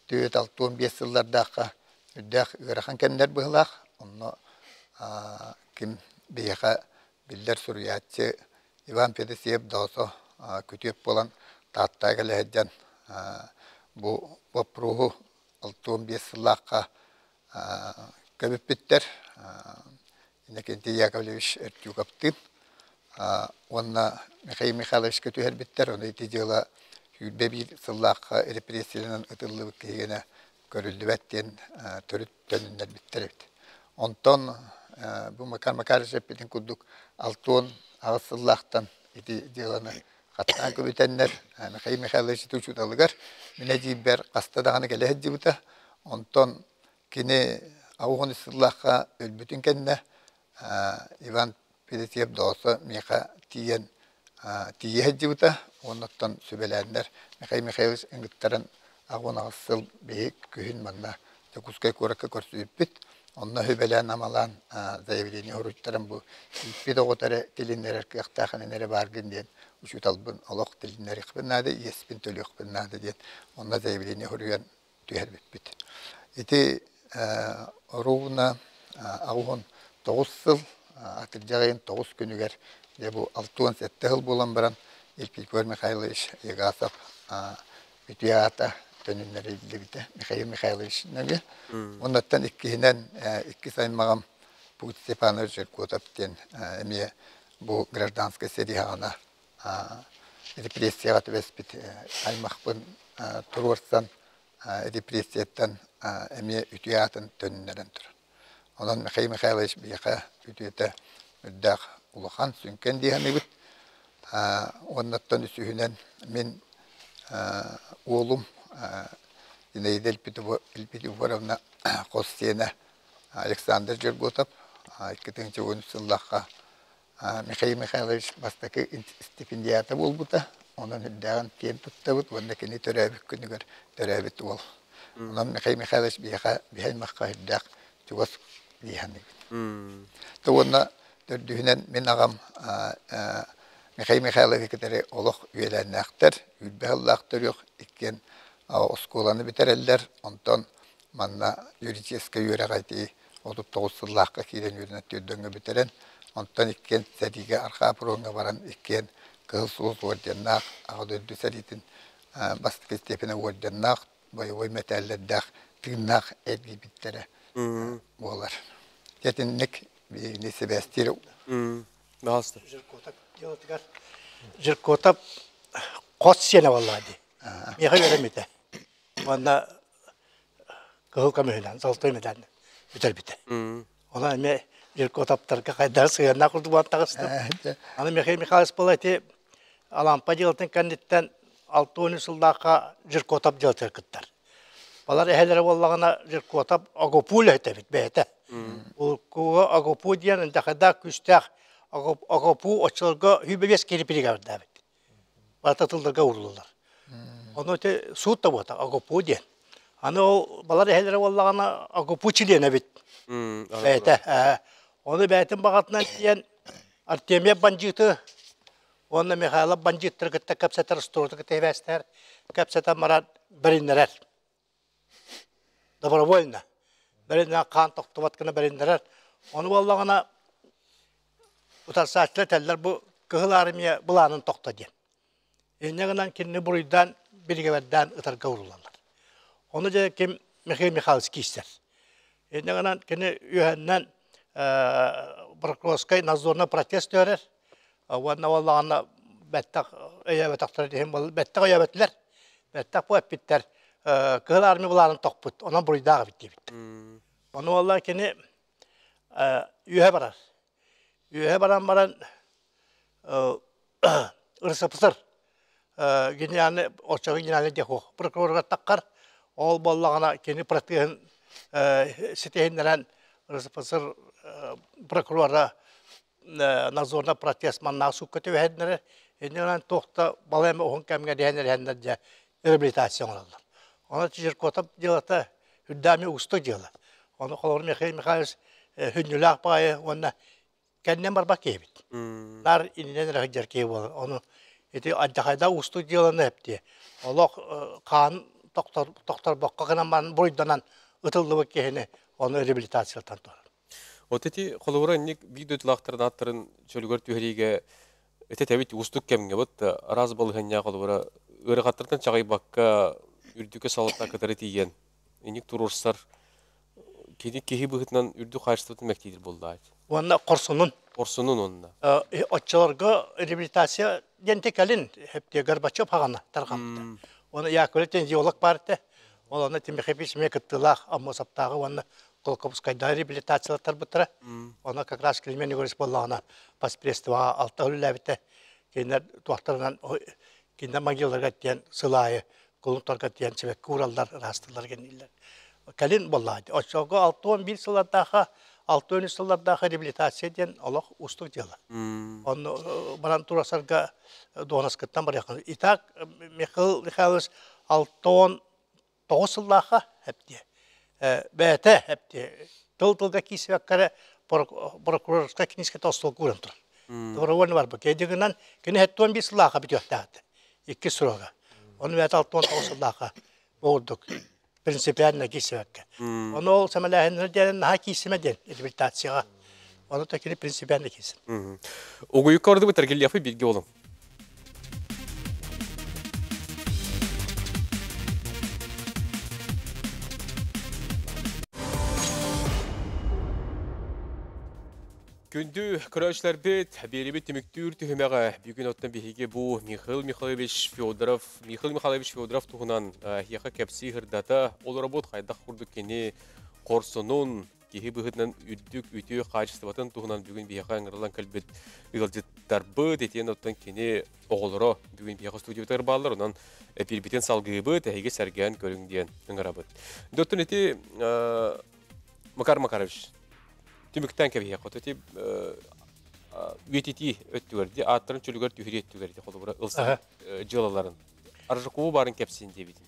түөрт алтуон биэс сыллардаахха үрдээх ыарахан кэмнэр быһылаах. Онно ким биһиэхэ биллэр суруйааччы Иван Федосеев Доосо күтүөт буолан Тааттаҕа кэлэ сылдьан бу боппуруоһу 65 сыллаахха көбүппүттэр Иннокентий Яковлевич Эртюковтыын уонна Михаил Михайловичка түһэрбиттэр. Ону ити дьыала 21 сыллаахха репрессиянан ытыллыбыт киһигэнэ көрүллүбэт диэн төрүт төнүннэрбиттэр эбит. Онтон бу Макар Макарович эппитин курдук 68 сыллаахтан ити дьыаланы хаттаан көбүтэннэр Михаил Михайлович учууталыгар мин эдьиийбэр хаста даҕаны кэлэ сылдьыбыта. Онтон кини 83 сыллаахха өлбүтүн кэннэ Иван Федотьев Доосо миэхэ тиийэн тиийэ сылдьыбыта уонна оттон сүбэлээннэр Михаил Михайлович ыҥыттаран 88 сыл биһи күһүн манна Дьокуускай куоракка көрсүбүппүт. Онно сүбэлээн-амалаан заявление суруйтаран бу ииппит оҕото эрэ тилиннэрэр кыахтаах эрэ бааргын диэн учууталбын олох тилиннэриэхпин наада, иэспин төлүөхпүн наада диэн онно заявление суруйан түһэрбиппит. Ити оруобуна 89 сыл атырдьах ыйын 9 күнүгэр дьэ бу 67 сыл буолан баран Ильпикор Михайлович Егасов үтүө аата төнүннэриллибитэ Михаил Михайлович нөҥүө. Оннуттан иккиһинэн иккис аймаҕым Путь Степанович Жиркотов диэн эмиэ бу гражданскай сэрии саҕана репрессияҕа түбэспит аймахпын туруорсан репрессияттан эмиэ үтүө аатын төнүннэрэн турар. Онон Михаил Михайлович биһиэхэ үтүөтэ үрдээх улахан сүҥкэн дии саныыбыт. Уоннаттан үсүһүнэн мин уолум Зинаида Эльпидифоровна хос сиэнэ Александр Жерготов 2010 сыллаахха Михаил Михайлович бастакы стипендиата буолбута. Онон үрдээҕин киэн туттабыт уонна кини төрөөбүт күнүгэр төрөөбүт уол. Онон Михаил Михайлович биһиэхэ биһи аймахха үрдээх чугас дии саныыбын. Уонна төрдүһүнэн мин аҕам Михаил Михайлович кытары олох үөлээннээхтэр, үүрбэ сыллаах төрүөх иккиэн оскуоланы бүтэрэллэр. Онтон манна юридическай үөрэҕи ити 39 сыллаахха киирэн үөрэнэн түөрдөҥҥө бүтэрэн, онтон иккиэн сэриигэ Арҕаа фроҥҥа баран иккиэн Кыһыл Сулус орденнаах, Аҕа дойду сэриитин бастакы степенэ орденнаах, боевой мэтээллэрдээх тыыннаах эргийбиттэрэ буолар. Итинник биһигини сибээстиир. Баҕаста. Жиркотап делотыгар Жиркотап хос сиэнэ буоллаҕа дии. Миэхэ үөрэммитэ. Уонна кыһыл көмүһүнэн, золотой медаль бүтэрбитэ. Онон эмиэ Жиркотаптарга хайдах сыһыаннаах курдук буолан таҕыстым. Аны Михаил Михайлович буола ити Алампа дьыалатын кэнниттэн 60 сыллаахха Жиркотап дьыалатыгар кыттар. Балар эһэлэрэ буоллаҕына Жиркотап ОГПУ үлэһитэ эбит бэйэтэ. Уруккуга ОГПУ диэн ынтахайдаах күүстээх ОГПУ оччолорго сүүрбэ киһи бригадабыт. Барыта тылларга ууруллар. Ону ити суут да буота ОГПУ диэн. Аны ол балар эһэлэрэ буоллаҕына ОГПУ чилиэнэ эбит. Бэйэтэ. Ону бэйэтин баҕатынан тиийэн Артемьев бандьыыты. Уонна Михайлов бандьыыттары кытта кэпсэтэр, остуолу кытта эбээстэһэр, кэпсэтэн баран бэриннэрэр. Добровольно. Бэриннэрэн хаан тохтубат гына бэриннэрэр. Ону буоллаҕына утарсааччылар этэллэр бу Кыһыл Армия былаанын тохто диэн. Инньэ гынан кинини буруйдаан биригэбэрдээн ытарга уурулаллар. Ону дьэ ким Михаил Михайлович киирсэр. Инньэ гынан кини үөһэннэн прокурорскай надзорный протест түһэрэр. Уонна буоллаҕына бэттэх өйөөбөтөхтөрө иһин бэттэх өйөөбөтүлэр. Бэттэх бу эппиттэр Кыһыл Армия былаанын тохпут, онон буруйдаах эбит диэбиттэр. Ону буолла кини үөһэ барар. Үөһэ баран баран РСФСР генеральный оччоҕо генеральный дьахух прокурорга таххар ол буоллаҕына кини протеһын ситиһиннэрэн РСФСР прокурора надзорный протест маннаах суукка түбэһиннэрэр иннинэн туох да балай эмэ уһун кэмҥэ дэһэн эрэһэннэр дьэ реабилитация оҥороллор. Онон Чижиркотов дьыалата үрдээмэ уустук дьыала. Ону холобур Михаил Михайлович хүннүлээх баайы уонна кэннинэн барбат киһибит. Наар иннинэн эрэ сылдьар киһи буолар. Ону ити алдьархайдаах уустук дьыаланы эптиэ. Олох хаан тохторбокко гынан баран буруйданан ытыллыбыт киһини ону реабилитациялатан турар. Вот эти холобура инник биир дойдулаахтарын ааттарын чөлүгэр түһэриигэ ити тэбит уустук кэмҥэ вот араас балаһыанньа холобура ыарахаттартан чаҕыйбакка үрдүкэ салалта кытары тиийэн инник туруорсар кини киһи быһыытынан үрдүк хаачыстыбатын мэктиир буоллаат. Уонна хорсунун. Хорсунун уонна. Оччолорго реабилитация диэн кэлин хэптиэ Горбачев хаҕана тарҕаммыта. Уонна Яковлев диэн геолог баар этэ. Ол онно Тимофеевич эмиэ кыттыылаах Аммосовтааҕы уонна Колокопскайдааҕы реабилитациялаттарбыттара. Онно как раз Климент Егорович буоллаҕына поспредствоҕа алта үлэлээбитэ. Кинилэр туохтарынан кинилэр могилаларга тиийэн сыл аайы кулунтарга тиийэн сибэкки уураллар, ыраастыыллар гэннииллэр. Кэлин буоллаҕа дии. Оччолорго 61 сыллардаахха 63 сыллардаахха реабилитация диэн олох уустук дьыала. Онно баран турасарга дуоһунаскыттан барыаххын. Итак, Михаил Михайлович 69 сыллаахха эптиэ. Бэйэтэ эптиэ. Тыл-тылга киирсибэккэ прокурорскай киниискэтэ остуолга ууран турар. Добровольно барбыт. Кэдигынан кини 75 сыллаахха бүтүөхтээх этэ. Иккис срога. Ону бэйэтэ 69 сыллаахха буолдук. Принципиально киирсибэккэ. Ону ол сэмэлээһиннэр диэн наһаа киирсимэ диэн реабилитацияҕа. Ону та кини принципиально киирсин. Угуйукка ордубут Таргильяфы бииргэ болуҥ. Күндү көрөөччүлэрбит, биэрибит түмүктүүр түһүмэҕэ бүгүн оттон биһиги бу Михаил Михайлович Федоров, Михаил Михайлович Федоров туһунан эһиэхэ кэпсии сырдата олоробут хайдах курдук кини хорсунун, киһи быһыытынан үрдүк үтүө хаачыстыбатын туһунан бүгүн биһиэхэ ыҥырыллан кэлбит ыалдьыттарбыт, итиэн оттон кини оҕолоро бүгүн биһиэхэ студиябытыгар бааллар, онон эпиирбитин салгыыбыт, эһиги сэргээн көрүҥ диэн ыҥырабыт. Доттон ити Макар Макарович түмүктээн кэбиһиэх ити үйэтитии өттүгэр ди ааттарын чөлүгэр түһэрии өттүгэр ити холобура ылсан дьыалаларын Аржакову баарын кэпсиин диэбитин.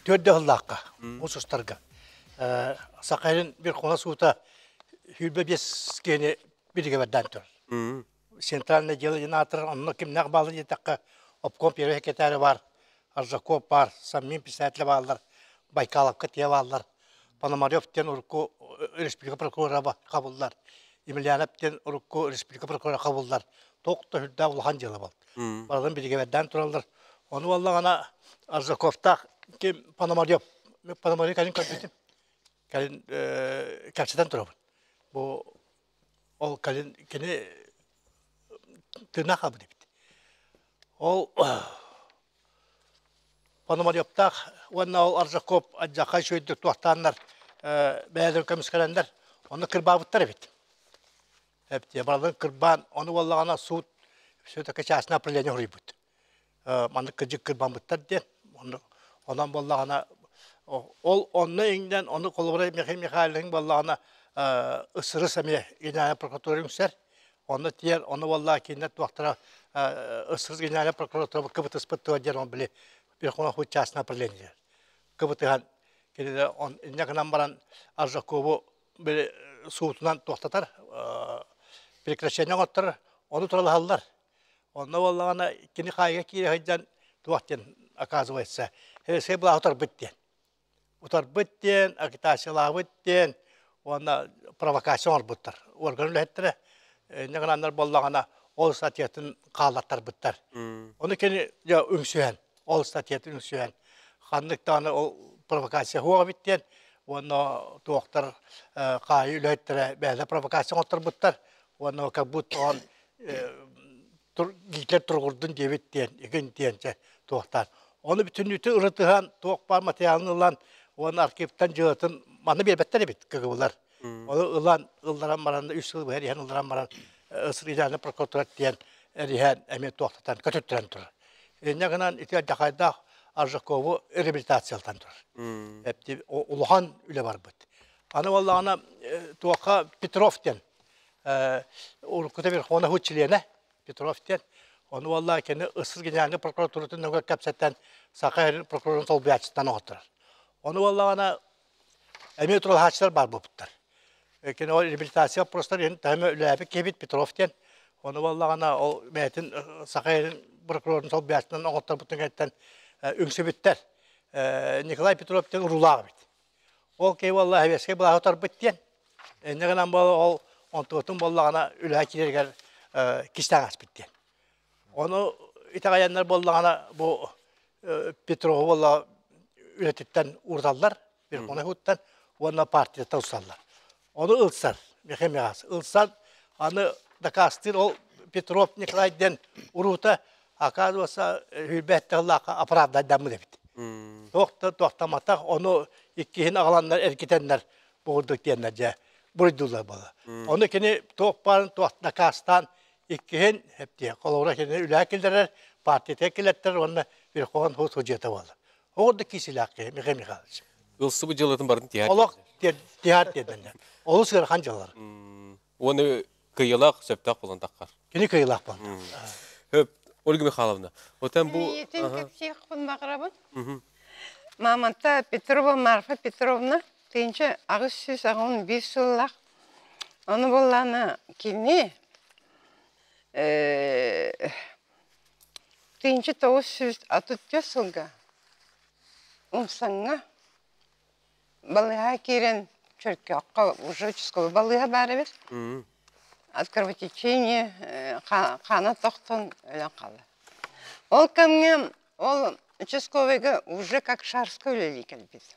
Төрдө сыллаахха муус устарга Сахалин Верховна суута 25 киһини биригэбэрдээн турар. Центральное дело диэн аатырар, онно кимнээх бааллар диэтэххэ, обком первый секретарь бар, Аржаков бар, Саммин председателэ бааллар, Байкаловка тиэ бааллар, Пономарев диэн урукку республика прокурора хабыллар, Емельянов диэн урукку республика прокурора хабыллар. Туох да сүрдээх улахан дьыала буолла. Барыларын биригэбэрдээн тураллар. Ону буоллаҕына Аржаковтаах ким Пономарев, Пономарев кэлин көрбүтүм. Кэлин кэпсэтэн турабын. Бу ол кэлин кини тыыннаах хаалбыт эбит. Ол Пономаревтаах уонна ол Аржаков алдьархай үчүгэйдик туохтааннар бэйэлэрин көмүскэлэннэр онно кырбаабыттар эбит. Эбит барыларын кырбаан ону буоллаҕына суут все-таки частное определение суруйбут. Маннык кырдьык кырбаммыттар диэн. Онон буоллаҕына ол онно иҥнэн ону холобура Михаил Михайлович буоллаҕына ысырыс эмиэ генеральный прокуратура үҥсэр. Онно тиийэр, ону буоллаҕа кинилэр туохтара ысырыс генеральный прокуратура кыбытыспыт туо диэн ол били Верховный суд частное определение кыбытыһан кинилэр инньэ гынан баран Аржакову били суутунан туохтатар прекращение оҥотторор, ону туралаһаллар. Онно буоллаҕына кини хаайга киирэ сылдьан туох диэн оказывается, һээсэй былааһы утарбыт диэн. Утарбыт диэн, агитациялаабыт диэн уонна провокация оҥорбуттар. Орган үлэһиттэрэ инньэ гынаннар буоллаҕына ол статьятын хааллаттарбыттар. Ону кини дьэ үҥсүһэн, ол статьятын үҥсүһэн ханнык даҕаны ол провокация суох эбит диэн уонна туохтар хаайыы үлэһиттэрэ бэйэлэрэ провокация оҥотторбуттар уонна как будто он Гитлер туругурдун диэбит диэн игин диэн дьэ туохтаан. Ону бүтүннүүтүн ырытыһан туох баар материалын ылан уонна архивтан дьыалатын манна биэрбэттэр эбит КГБлар. Ону ылан ылларан баран үс сыл быһа иһэн ылларан баран Средняя прокуратура диэн эриһэн эмиэ туохтатан көтүттэрэн турар. Инньэ гынан ити алдьархайдаах Аржакову реабилитациялатан турар. Эпти улахан үлэ барбыт. Аны буоллаҕына туохха Петров диэн уруккута Верховный суут чилиэнэ Петров диэн. Ону буолла кини СССР Генеральнай прокуратуратын нөҥүө кэпсэтэн Саха сирин прокурорун солбуйааччытынан оҥотторор. Ону буоллаҕына эмиэ туралаһааччылар баар буолбуттар. Кини ол реабилитация вопростар иһин таһыма үлэлээбит киһибит Петров диэн. Ону буоллаҕына ол бэйэтин Саха сирин прокурорун солбуйааччытынан оҥотторбутун кэнниттэн үҥсүбүттэр. Николай Петров диэн уруулаах эбит. Ол киһи буолла сэбиэскэй былааһы утарбыт диэн. Инньэ гынан буола ол онтуотун буоллаҕына үлэһэ киирэригэр кистээн ааспыт диэн. Ону итэҕэйэннэр буоллаҕына бу Петрову буолла үлэтиттэн ууруталлар, Верховнай Сууттан уонна партияттан усталлар. Ону ылсар Михаил Михайлович. Ылсан аны дакаастыыр ол Петров Николай диэн уруута оказывается сүүрбэттэ сыллаахха оправдайдаммыт эбит. Туох да туохтамматах, ону иккиһин аҕаланнар эргитэннэр бугурдук диэннэр дьэ буруйдууллар буола. Ону кини туох баарын туох дакаастаан иккиһин эптиэ холобура кини үлэҕэ киллэрэр, партиятыгар киллэртэр уонна Верховен суут судьуйата буолла. Ол курдук киисилээх киһи Михаил Михайлович. Ылсыбыт дьыалатын барын тиһэр. Олох тиһэр тиэрдэннэр. Олус ыарахан дьыалалар. Уонна кыйылаах сөптөөх буолан таххар. Кини кыйылаах буолан. Хөп, Ольга Михайловна, отан бу Ийэтин кэпсиэхпин баҕарабын. Маманта Петрова Марфа Петровна 1881 сыллаах. Ону буоллаана кини 1934 сылга Умсаҥҥа балыыһаҕа киирэн Чөркөөххө уже участковый балыыһа баар эбит. От кровотечения хаана тохтон өлөн хаалла. Ол кэмҥэ ол участковыйга уже как шарска үлэлии кэлбит.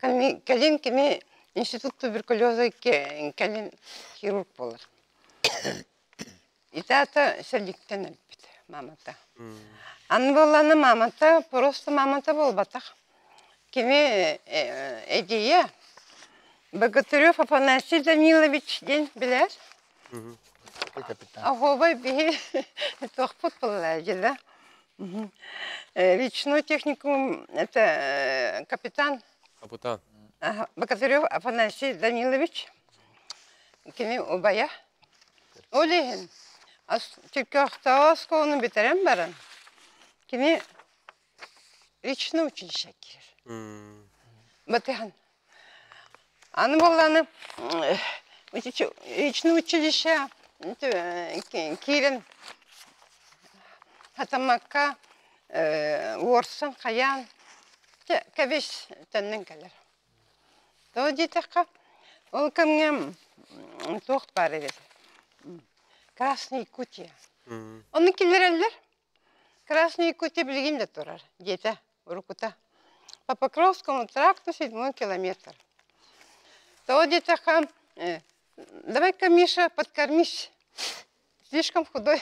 Кэлин кини институт туберкулеза кэлин хирург буолар. Итата сэликтэн өлбүт мамата. Аны буоллаҕына мамата просто мамата буолбатах. Кини эдьиийэ Богатырев Афанасий Данилович диэн билэр. Оһуобай биһи туохпут буолла да. Речной техникум это капитан. Капитан. Богатырев Афанасий Данилович. Кини убайа. Ол иһин Чөркөөхтөөҕү оскуоланы бүтэрэн баран, кини личное училище киирэр. Батыһан. Аны буоллаҕына личное училище киирэн хатаммакка уорсан хайаан кэбис төннөн кэлэр. Тоҕо диэтэххэ, ол кэмҥэ туох баар эбит Красная Якутия. Ону киллэрэллэр. Красная Якутия билигин да турар, диэтэ уруккута. По Покровскому тракту седьмой километр. Тоҕо диэтэххэ, давай-ка, Миша, подкормись. Слишком худой.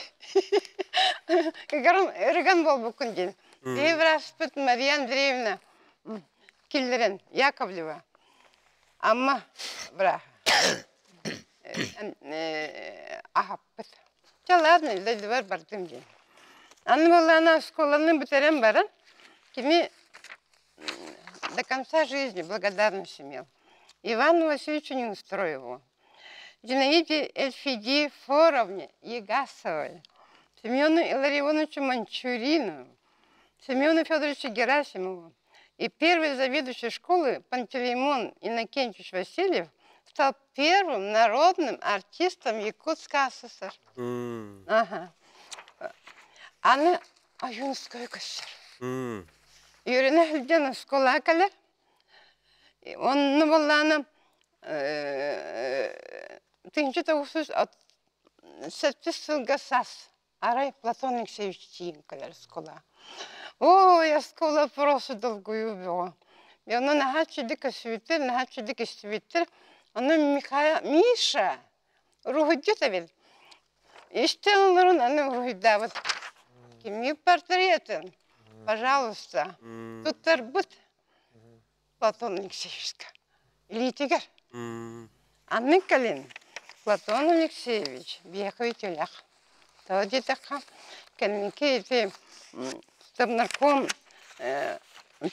Ырыган буолбуккун диэн. Биһи бырааспыт Мария Андреевна киллэрэн Яковлева Амма бырааһа аһаппыт. Чэ ладно, дойдубар бардым диэн. Аны буоллаҕына оскуоланы бүтэрэн баран кини до конца жизни благодарность имел. Ивану Васильевичу Неустроеву, Зинаиде Эльфидифоровне Егасовой, Семену Илларионовичу Манчурину, Семену Федоровичу Герасимову и первый заведующий школы Пантелеймон Иннокентьевич Васильев стал первым народным артистом Якутской ССР. Ага. Аны Ойуунускайы көрсөр. Үөрэнэ сылдьан оскуолаҕа кэлэр. Онно буоллаҕына 1907 сылга саас арай Платон Алексеевич тиийэн кэлэр оскуолаҕа. Ой, оскуола просто долгуйуу бөҕө. Онно наһаа үчүгэй көстүбүттэр, наһаа үчүгэй истибиттэр. Ону Михаил Миша уруһуйдьут эбит. Истэн олорон аны уруһуйдаабыт. Кимиир портретын, пожалуйста, туттарбыт Платон Алексеевичка. Илиитигэр. Анны кэлин Платон Алексеевич биһиэхэ үтүөлээх. Тоҕо диэтэххэ, кэнники ити Совнарком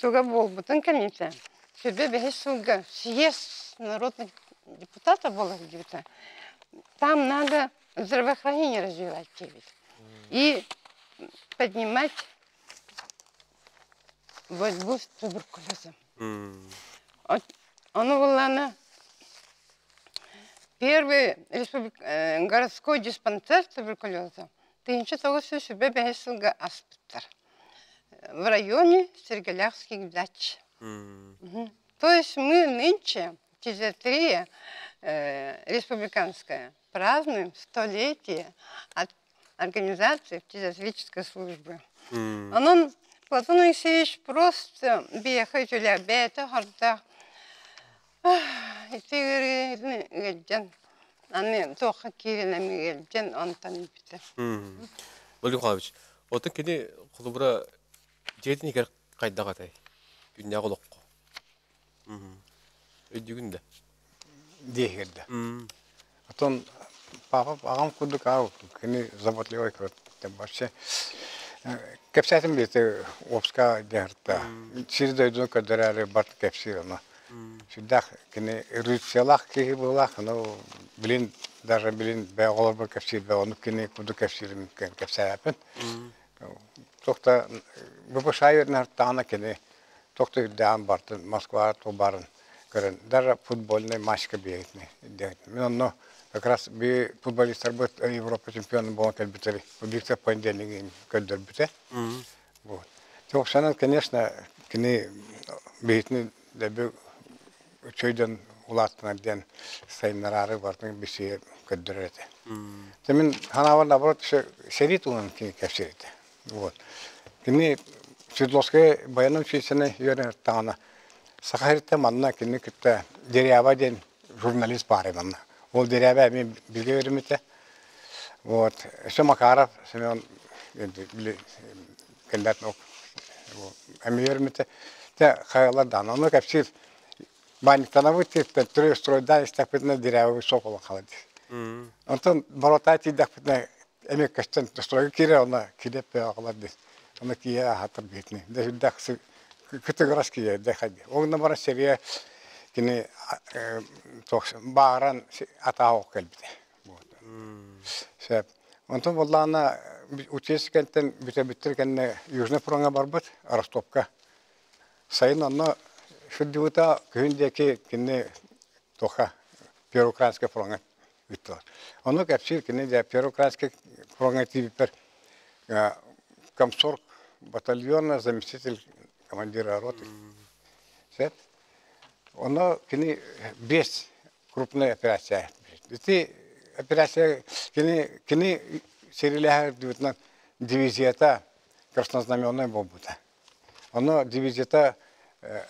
туга буолбутун кэнниттэн сүбэ бэһис сылга съезд народных депутатов буола сылдьыбыта. Там надо здравоохранение развивать диэбит. И поднимать борьбу с туберкулезом. Ону буллаана первый городской диспансер туберкулеза 1905 сылга аспыттар. В районе Сергеляхских дач. То есть мы нынче, фтизиатрия республиканская, празднуем столетие от организации фтизиатрической службы. Онон Платон Алексеевич просто биэхэ үтүлэ бэйэтэ хардаах ити ыарыыны ыалдьан аны туохха киирэн эми ыалдьан онтон өлбүтэ. Владимир Михайлович, оттон кини холобура дьиэтин иһигэр хайдах этэй? Күннээҕи олоххо. Өйдүүгүн да? Диэһигэр да. Оттон папа аҕам курдук аа кини заботливай вообще кэпсээтим бите Обска дьаһарта сир дойдуну көрдөрөөрү барт кэпсиир ону сүрдээх кини эрудициялаах киһи быһыылаах ну билин даже билин бэйэ оҕолорбор кэпсиир ону кини курдук кэпсиирин кэпсээбэппин туох да ВПШ үөрэнэ кини туох да үрдээҕин бартын Москваҕа туох баарын көрөн даже футбольнай матчка биэритини мин онно как раз би футболистарбыт Европа чемпиона буолан кэлбитэри Виктор Понедельнигин көрдөрбүтэ вот Оксана конечно кини биһитини дэби үчөйдөн улааттынар диэн сайыннараары бартын бисиэ көрдөрөр этэ. Мин ханаабар наоборот сэрии туһунан кини кэпсиир этэ. Вот. Кини Свердловскай военнай училищены үөрэнэртэҕинэ Саха сириттэн манна кинини кытта Деряба диэн журналист баар манна. Ол Деряба эмиэ бииргэ үөрэммитэ. Вот. Өссө Макаров Семен кэллэр эмиэ үөрэммитэ. Тэ хайалар даҕаны. Ону кэпсиир баанньыктанабыт диэттэн түрө стройдаан истэхпитинэ Дерябабыт суох буолан хаалар диир. Онтон Боротаа тиийдэхпитинэ эмиэ көстөн стройга киирэр онно килиэп аҕалар диир. Онно киһи аһатар биһитини. Дэ сүрдээх кытыгырас киһи дэ хайди. Ол баран сэрия кини бааран атааҕа кэлбитэ. Сөп. Онтон буоллаҕына училище кэнниттэн бүтэ кэннэ Южный фроҥҥа барбыт Ростовка. Сайын онно сылдьыбыта күһүн диэки кини туха Первый Украинский фроҥҥа ыыттылар. Ону кэпсиир кини дьэ Первый Украинский фроҥҥа тиийбиппэр комсорг батальона заместитель командира роты. Сөп. Оно кини без крупная операция. Ити операция кини кини сэриилэһэр дивизията дивизията краснознаменная буолбута. Оно дивизията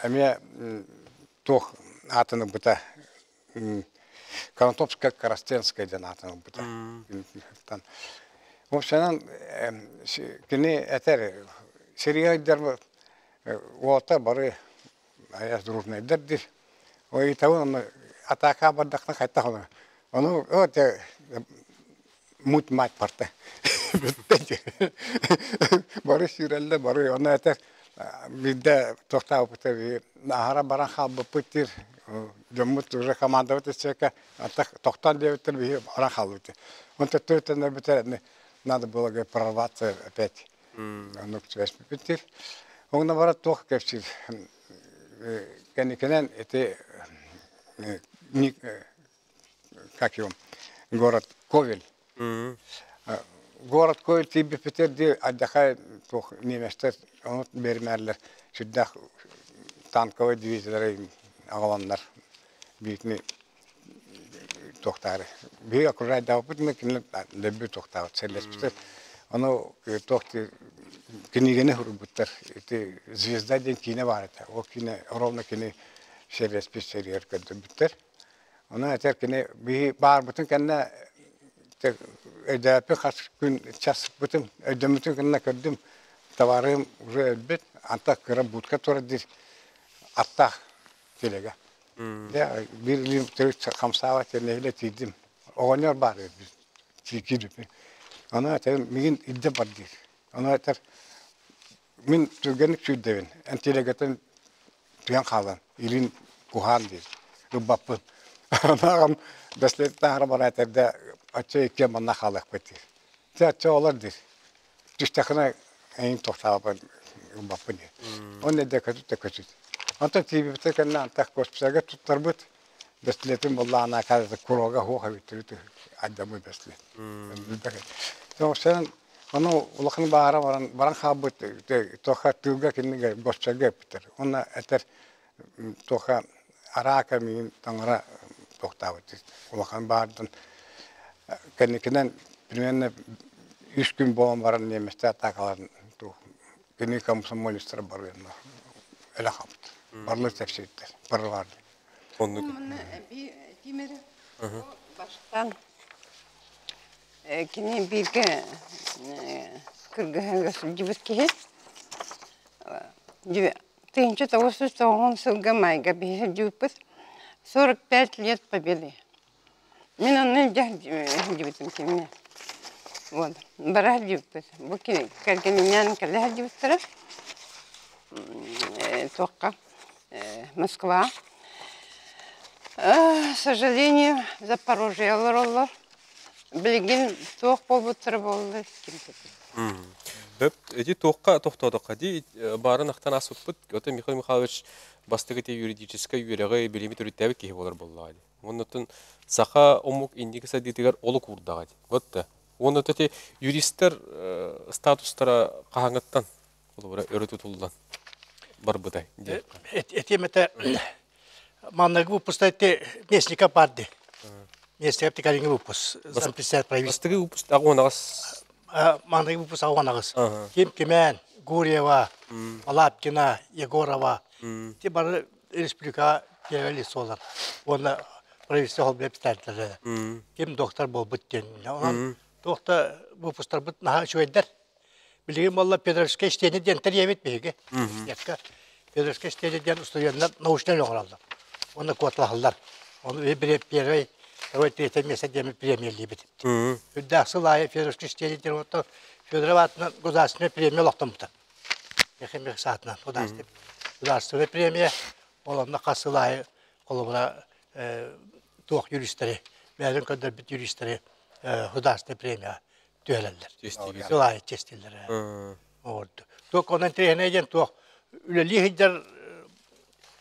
эмиэ туох аатын ылбыта Конотопская Коростенская диэн аатын ылбыта. Уопсайынан кини этэр сэриигэ уолаттар бары айас дружнайдар диир. Ыйытабын онно атаака бардахына хайдах ону ону муть мать барта бүттэ бары сүүрэллэр бары ону этэр биирдэ тохтообута аһара баран хаалбыппыт диир дьоммут уже командовать иччэкэ тохтоон диэбиттэр биһи баран хаалбыт онто төттөннөрбүтэ надо было прорваться опять оннук түбэспиппит диир онно бара туох кэпсиир кэнникинэн ити как его город Ковель. Городской тиийбиппитигэр дии алдьархай туох немецтэр ону биэримээрилэр сүрдээх танковай дивизиялары аҕаланнар биитини туохтаары биһиги окружайдаабыппыт кинилэр дөббү туохтаабыт сэллэспитэ ону туох кинигэни суруйбуттар ити звезда диэн киинэ баар этэ ол киинэ ровно кини сэллэспит сиригэр көрдөрбүттэр Онон этэр кини биһи баарбытын кэннэ өйдөөппүн хас күн часпытым өйдөммүтүн кэннэ көрдүм табаарыһым уже өлбүт антах кыра будка турар диир аттаах телега дьэ биир илиим төрүт хамсаабат нэһилэ тиийдим оҕонньор баар киирбиппин ону этэрим миигин илдьэ бар диир ону этэр мин түргэнник сүүрдэбин эн телегаттан түһэн хаалан илин куһаан диир ылбаппын аҕам бэслэт таһара бараат эрдэ оччо иккиэн манна хаалыахпыт диир чэ оччо олор диир түстэххинэ эйин тохтообоппун ылбаппын диир он эрдэ көтүт да көтүт онтон тиийбиппит кэннэ антах госпитальга туттарбыт бэстилиэтин буоллаҕына курога суох эбит айдаммыт бэстилиэт Ону улахан баара баран, баран хаалбыт туохха тыылга кинигэ госпитальга эппиттэр. Уонна этэр туохха арака миин таҥара туохтаабыт улахан баардан кэнникинэн примерно үс күн буолан баран немецтэр атаакаларын кини комсомолецтар барыанна эле хаалбыт. Барлы тепсибиттэр. Барылар. Оннук. Кимери баштан Кини бииргэ кыргыһыыга сылдьыбыт киһи. 1990 сылга майга биһи сылдьыбыппыт. 45 лет Победы. Мин онно илдьэ сылдьыбытым кинини. Вот. Бара сылдьыбыппыт. Бу кэргэнинээн кэлэ сылдьыбыттара. Туохха Москва. К сожалению, Запорожье олороллор. Билигин туох буолбуттара буолла ким Хөп, эти туохха тохтоотохха дии баарын ахтан аспыппыт. Оттон Михаил Михайлович бастакы ити юридическай үөрэҕи билими төрүттээбит киһи буолар буоллаҕа дии. Оннуттан саха омук инники сайдыытыгар олук уурдаҕа дии. Вот да. Уонна ити юристар статустара хаһааҥҥыттан холобура өрө тутуллан барбытай диэххэ. Этиэм этэ манныгы выпуста эти местника барды. Местников тикалиҥи выпуск. Зампредседатель правительства. Бастыгы выпуск аҕыс Манныгы выпуск аҕыс. Ким Кимэн, Гурьева, Лапкина, Егорова. Ти бары республика первое лицолар. Уонна правительство холбуя председателлэрэ. Ким доктор буолбут диэн. Онон туохта выпусктарбыт наһаа үчүгэйдэр. Билигин буолла Петровскай стене диэн тэрийэбит биһиги. Якка Петровскай стене диэн устудьуоннар научнай оҥороллор. Уонна куоталаһаллар. Ону первый, второй, третье место диэн премиялиибит. Үрдээх сыл аайы Федоровскай стене диэн оттон Федоров аатынан государственная премия олохтоммута. Мехи саатынан государственная премия. Ол онно хас сыл аайы холобура туох юристары, бэйэлэрин көрдөрбүт юристары государственная премия түһэрэллэр. Сылаайы честилэр. Оҕорду. Туох онон интэриэһинэй диэн туох үлэлии сылдьар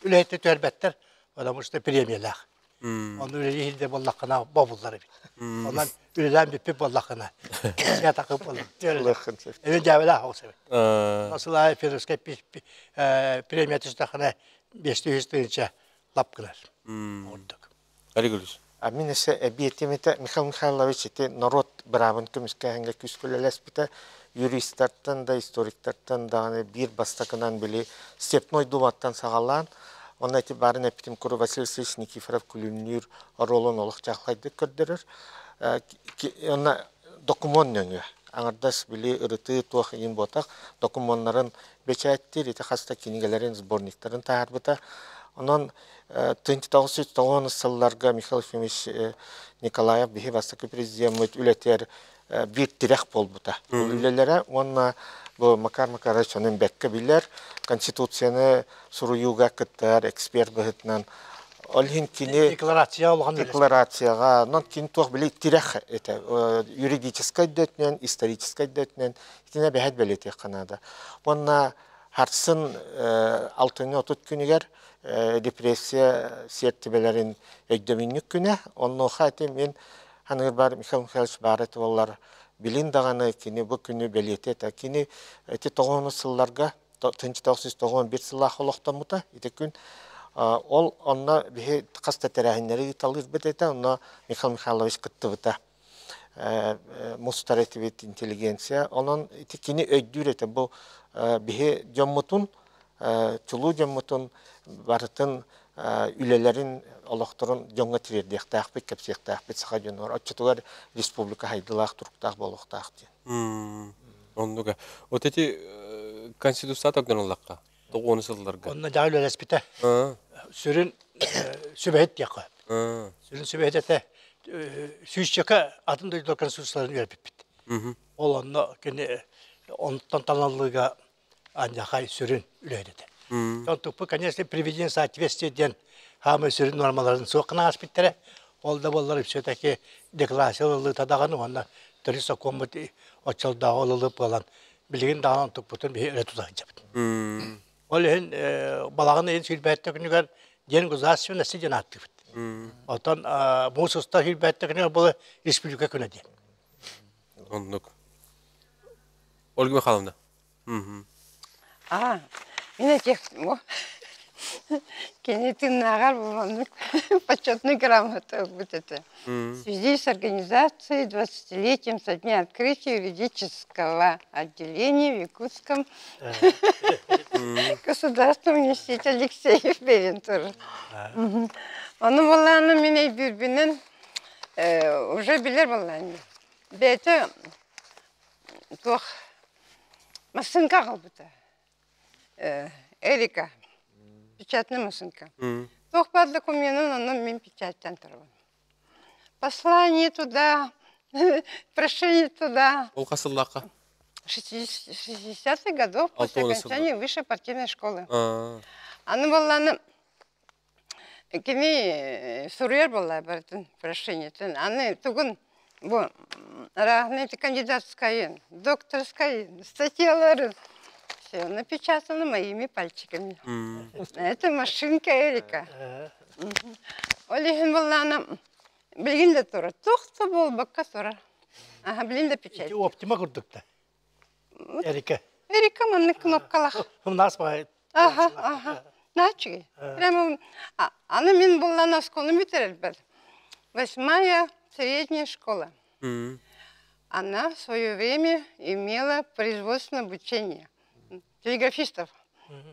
үлэһиттэр түһэрбэттэр, потому что премиялаах. Ону үлэлии сылдьар буоллаххына бобуллар эбит. Онон үлэлээн бүппүт буоллаххына сиатакы буоллар. Эбин дьээбэлээх оҕус эбит. Сылаайы Федоровскай премия түстэххинэ 500 тыһыынча лап гынар. Ордук. Олег А мин өссө эбиэтим этэ Михаил Михайлович ити норуот быраабын көмүскээһиҥҥэ күүскэ үлэлэспитэ. Юристартан да, историктартан даҕаны биир бастакынан били Степной Думаттан саҕалаан, онно ити баарын эппитим курдук Василий Васильевич Никифоров күлүмнүүр оруолун олох чаҕылхайдык көрдөрөр. Онно докумуон нөҥүө аҥардас били ырытыы туох иһин буотах докумуоннарын бэчээттиир ити хас да кинигэлэрин сборниктарын таһаарбыта. Онон 1990 сылларга Михаил Ефимович Николаев биһи бастакы президеммит үлэтигэр биир тирэх буолбута. Үлэлэрэ уонна бу Макар Макарович онон бэккэ билэр, Конституцияны суруйууга кыттар эксперт быһыытынан ол иһин кини декларация улахан декларацияҕа онон кини туох били тирэх этэ юридическай да өттүнэн историческай да өттүнэн итинэ бэһэт бэлиэтиэххэ наада уонна харсын алтынньы 30 күнүгэр депрессия Билин даҕаны кини бу күнү бэлиэтиэ этэ. Кини ити тоҕуону сылларга 1991 сыллаах олохтоммута. Ити күн ол онно биһи хас да тэрээһиннэри ыыталыырбыт этэ. Онно Михаил Михайлович кыттыбыта. Мустар этибит интеллигенция. Онон ити кини өйдүүр этэ. Бу биһи дьоммутун, чулуу дьоммутун барытын үлэлэрин, олохторун дьоҥҥо тириэрдиэхтээхпит, кэпсиэхтээхпит саха дьонугар. Оччотугар республика хайдылаах, туруктаах буолуохтаах диэн. Оннуга. Вот эти конституция тогдан тоҕуону сылларга. Онно дьаҕыл үлэлэспитэ. Сүрүн сүбэһит диэххэ. Сүрүн сүбэһит этэ сүүсчэкэ атын дойдулар конституцияларын үөрпүппүт. Ол онно кини онтон талаллыга аньахай сүрүн үлэһит этэ. Онтукпу, конечно, приведение соответствия диэн хаамай сүрүн нормаларын суох гына ааспыттара. Ол да буоллар все-таки декларация ылыллыыта даҕаны уонна төрүт сокуоммут оччолдооҕу ылыллып буолан билигин даҕаны онтукпутун биһи өрө тута сылдьабыт. Ол иһин балаҕан ыйын сүүрбэттэ күнүгэр диэн государственности диэн ааттыыбыт. Оттон муус устар сүүрбэттэ күнүгэр була республика күнэ диэн. Оннук. Ольга Михайловна. А, мин этих кини тыыннааҕар буланнык почетный грамота ылбыт этэ. В связи с организацией 20-летием со дня открытия юридического отделения в Якутском государственном университете Алексеев Берин тоже. Ону буоллаҕына мин өйдүүрбүнэн уже билэр буоллаҕым. Бэйэтэ туох массыынка аҕалбыта. Эрика. Печатная машинка. Туох баар докуменын онно мин печаттан турабын. Послание туда, прошение туда. Ол хас сыллаахха? 60-х годов после окончания высшей партийной школы. Аны буоллааны Кини суруйар буолла барытын прошениетын. Аны тугун бу разные кандидатскайын, докторскайын, статьяларын все напечатано моими пальчиками. Это машинка Эрика. Ол иһин буоллаана билигин да турар. Туох да буолбакка турар. Аха, билигин да печать. Оптима курдук да. Эрика. Эрика маннык кнопкалах. Нас бай. Аха, аха. Начи. Прямо аны мин буллан осколу бүтэрэрбэр. Восьмая средняя школа. Она в свое время имела производственное обучение телеграфистов.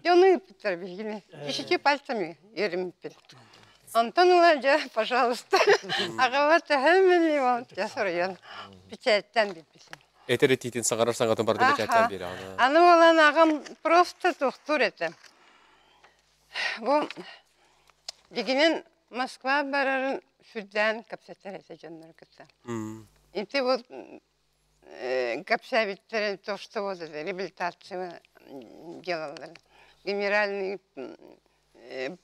Дьону ыыппыттар биһигини. Десяти пальцами үөрэммиппит. Онтон ыла дьэ, пожалуйста, аҕабар төһө мин дьэ суруйан печаттан билбитим. Этэр этиитин саҥарар саҥатын барытын бэчээттэн биэрэҕин. Аны буолан аҕам просто тохтуур этэ. Бу дигинэн Москва барарын сүрдээн кэпсэтэр этэ дьоннору кытта. Ити вот кэпсээбиттэрин то, что вот это реабилитацию делаллар. Генеральный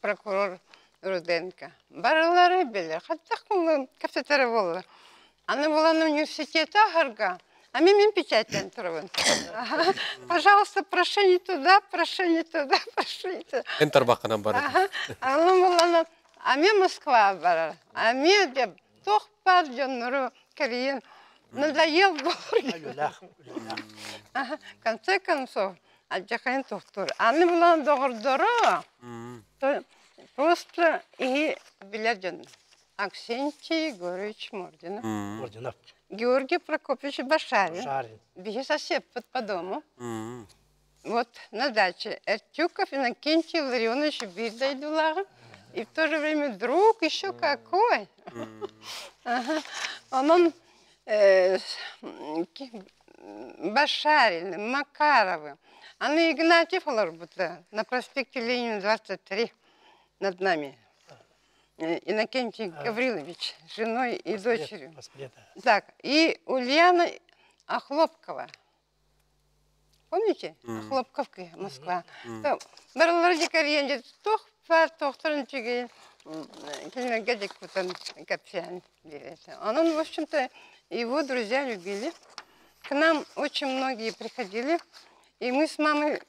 прокурор Руденко. Барылары билэр. Хаттах кэпсэтэрэ буолла. Аны булан университета аһарга, а мен печаттан турабын. Пожалуйста, прошение туда, прошение туда, прошение туда. Эн тарбаххынан барар. Аны булан, а мен Москва барар. А мен деп туох бар дьоннору кэрийэн надоел буолар. В конце концов, алдьархайын тохтуур. Аны булан доҕордоро просто иһи билэр дьон. Аксентий Егорович Мординов. Мординов. Георгий Прокопьевич Башарин. Башарин. Биһи сосед по дому. Вот на даче Эртюков Иннокентий Ларионович биир дойдулааҕым. И в то же время друг еще какой. Онон Башарин, Макаровы. Аны Игнатьев олорбута на проспекте Ленина 23 над нами. Иннокентий Гаврилович с женой и дочерью. Так, и Ульяна Охлопкова. Помните? Охлопковка, Москва. Барылары дикарьен туох баар туохтарын үчүгэйин кинилэргэ диккутан кэпсээн биэрэтэ. Онон, в общем-то, его друзья любили. К нам очень многие приходили, и мы с мамой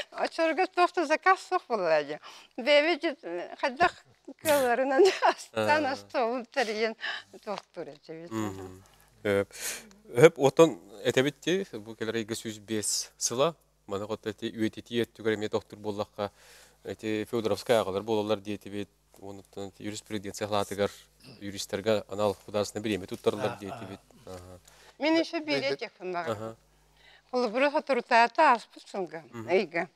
очорго туох заказ суох буолла дии. Бэйэбит хайдах кыалларынан астаан остуолун тэрийэн туохтуур этибит. Өп отон этэбит бу кэлэр ыйга 105 сыла маны хоту эти үйэтитии өттүгэр эмиэ тохтур буоллахха эти Федоровскай аҕалар буолаллар диэтибит онуттан юриспруденция халаатыгар юристарга анал художественный бириэмэ туттарыллар диэтибит. Мин еще биэриэхпин баҕарабын. Холобура соторутаата ааспыт сылга ыйга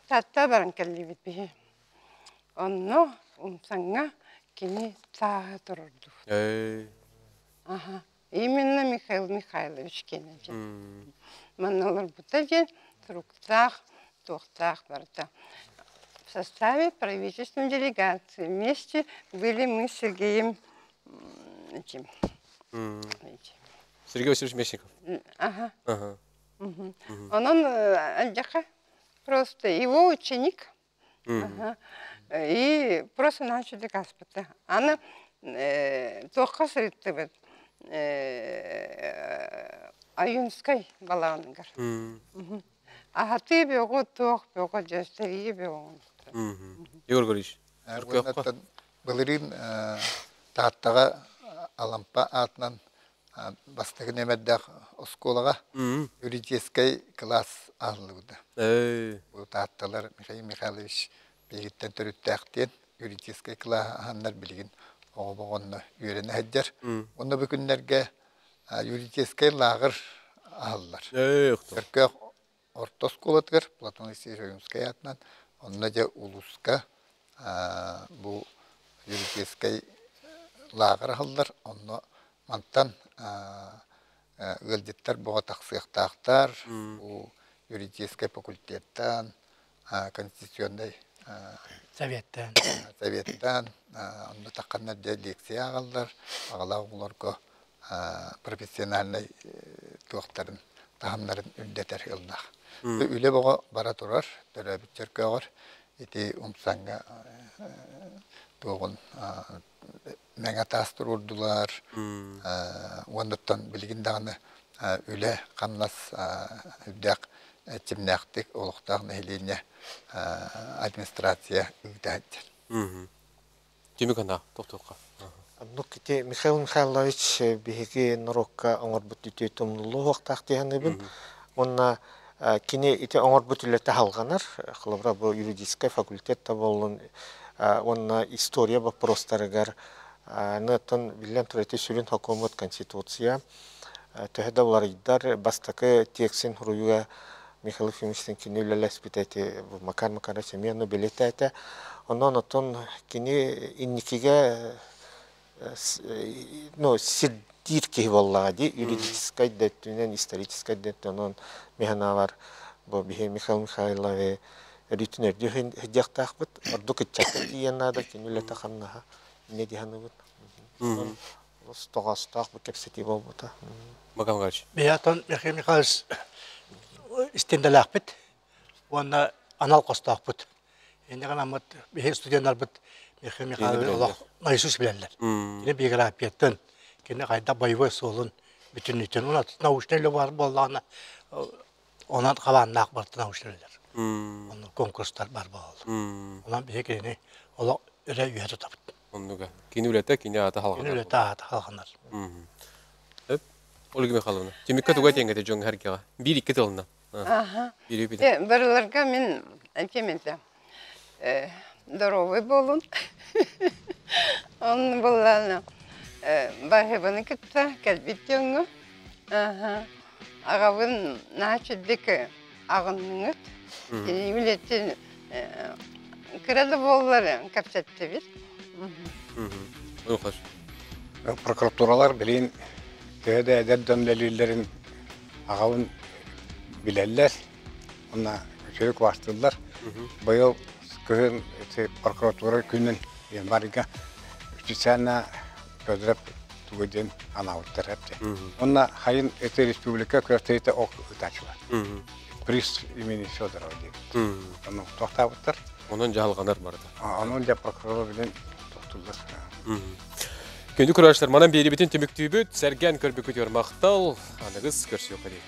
Таатта баран кэллибит биһи. Онно умсаҥҥа кини тааһы турурдубут. Аха. Именно Михаил Михайлович Кеннеди. Манна олорбута диэн туруктаах, туохтаах барыта. В составе правительственной делегации вместе были мы с Сергеем этим, этим. Сергей Васильевич Мечников. Ага. Ага. Онон альдьаха просто его ученик. Ага. И просто начали аспыта. Аны туохха сырыттыбыт Аюнскай балаҕаныгар. Аһатыы бөҕө туох бөҕө дьөстэрии бөҕө. Егор Григорьевич. Былырыын Тааттаҕа Алампа аатынан бастакы нүөмэрдээх оскуолаҕа юридическай кылаас аһыллыбыта. Бу Таатталар Михаил Михайлович биһигиттэн төрүттээх диэн юридическай кылааһы аһаннар билигин оҕо онно үөрэнэ сылдьар. Онно бу күннэргэ юридическай лааҕыр аһыллар. Өркөөх орто оскуолатыгар Платон Алексеевич Ойуунскай аатынан онно дьэ улууска бу юридическай лааҕыр аһыллар. Онно мантан ыалдьыттар бөҕө тахсыахтаахтар. Бу юридическай факультеттан, конституционнай Советтаан. Советтаан онно тахханнар дьэ лекция ааҕаллар. Аҕалаах оҕолорго профессиональнай туохтарын таһымнарын үрдэтэр ыллаах. Үлэ бөҕө бара турар, төрөөбүт чөркөөҕөр ити умсаҥҥа туоҕун мэҥэ таас туруордулар уоннаттан билигин даҕаны үлэ хамнас үрдээх эрчимнээхтик олохтоох нэһилиэнньэ администрация ыыта сылдьар. Түмүк анаа тохтуохха. Оннук ити Михаил Михайлович биһиги норуокка оҥорбут үтүө тумнуллуохтаах дии саныыбын. Уонна кини ити оҥорбут үлэтэ салҕанар. Холобура, бу юридическай факультет да буоллун уонна история боппуруостарыгар аны оттон биллэн турар ити сүрүн сокуоммут Конституция төһө да уларыйдар бастакы тексин суруйууга Михаил Ефимовичтыын кини үлэлэспитэ ити Макар Макарович эмиэ ону бэлиэтээтэ. Онон оттон кини инникигэ ну, сирдиир киһи буоллаҕа дии, юридическай да өттүнэн, историческай да өттүнэн. Онон мин санаабар бу биһи Михаил Михайловы өрүүтүн өрдүү сылдьыахтаахпыт. Ордук ыччакка тиийэн наада, кини үлэтэ-хамнаһа инньэ дии саныыбын. Онон олус тоҕоостоох бу кэпсэтии буолбута. Макар Макарович. Биһиэтон Михаил Михайлович истиндэлээхпит уонна анал хостоохпут. Инньэ гынаммыт биһи студеннарбыт Михаил Михайлович олох наизусть билэллэр. Кини биографиятын, кини хайдах боевой суолун бүтүннүүтүн, уонна научнай үлэ бар буоллаҕына, онон хабааннаах барыта научнай үлэлэр. Онно конкурстар бар буолаллар. Онон биһи кинини олох өрө үөһэ тутабыт. Оннуга. Кини үлэтэ, кини аата халҕанар. Кини үлэтэ аата халҕанар. Өп. Ольга Михайловна, түмүккэ туга этиэҥ дьоҥ эргэҕэ? Биир-икки тылынан. Аха. Барыларга мин этиэм этэ. Здоровый буолун. Он буллаана баһыбаны кытта кэлбит дьоҥҥо. Аҕабын наһаа чэбдик аҕынныҥыт. Кини үлэтин кыра да буоллар кэпсэттибит. Прокуратуралар билигин төһө да эдэр дьон үлэлииллэрин аҕабын билэллэр уонна үчүгэй кыбаастыыллар. Быйыл күһүн ити прокуратура күнүн январьга специально Федоров тугу диэн анаабыттар эбит. Уонна хайын ити республика күрэхтэһиитэ ок ыытааччылар. Приз имени Федорова диэбит. Ону тохтообуттар. Онон дьаһалҕанар барыта. Онон дьэ прокурор билэн тохтууллар. Күндү көрөөччүлэр, манан биэрибитин түмүктүүбүт. Сэргэн көрбүккүтүгэр махтал. Аныгыс көрсүөххэ диэри.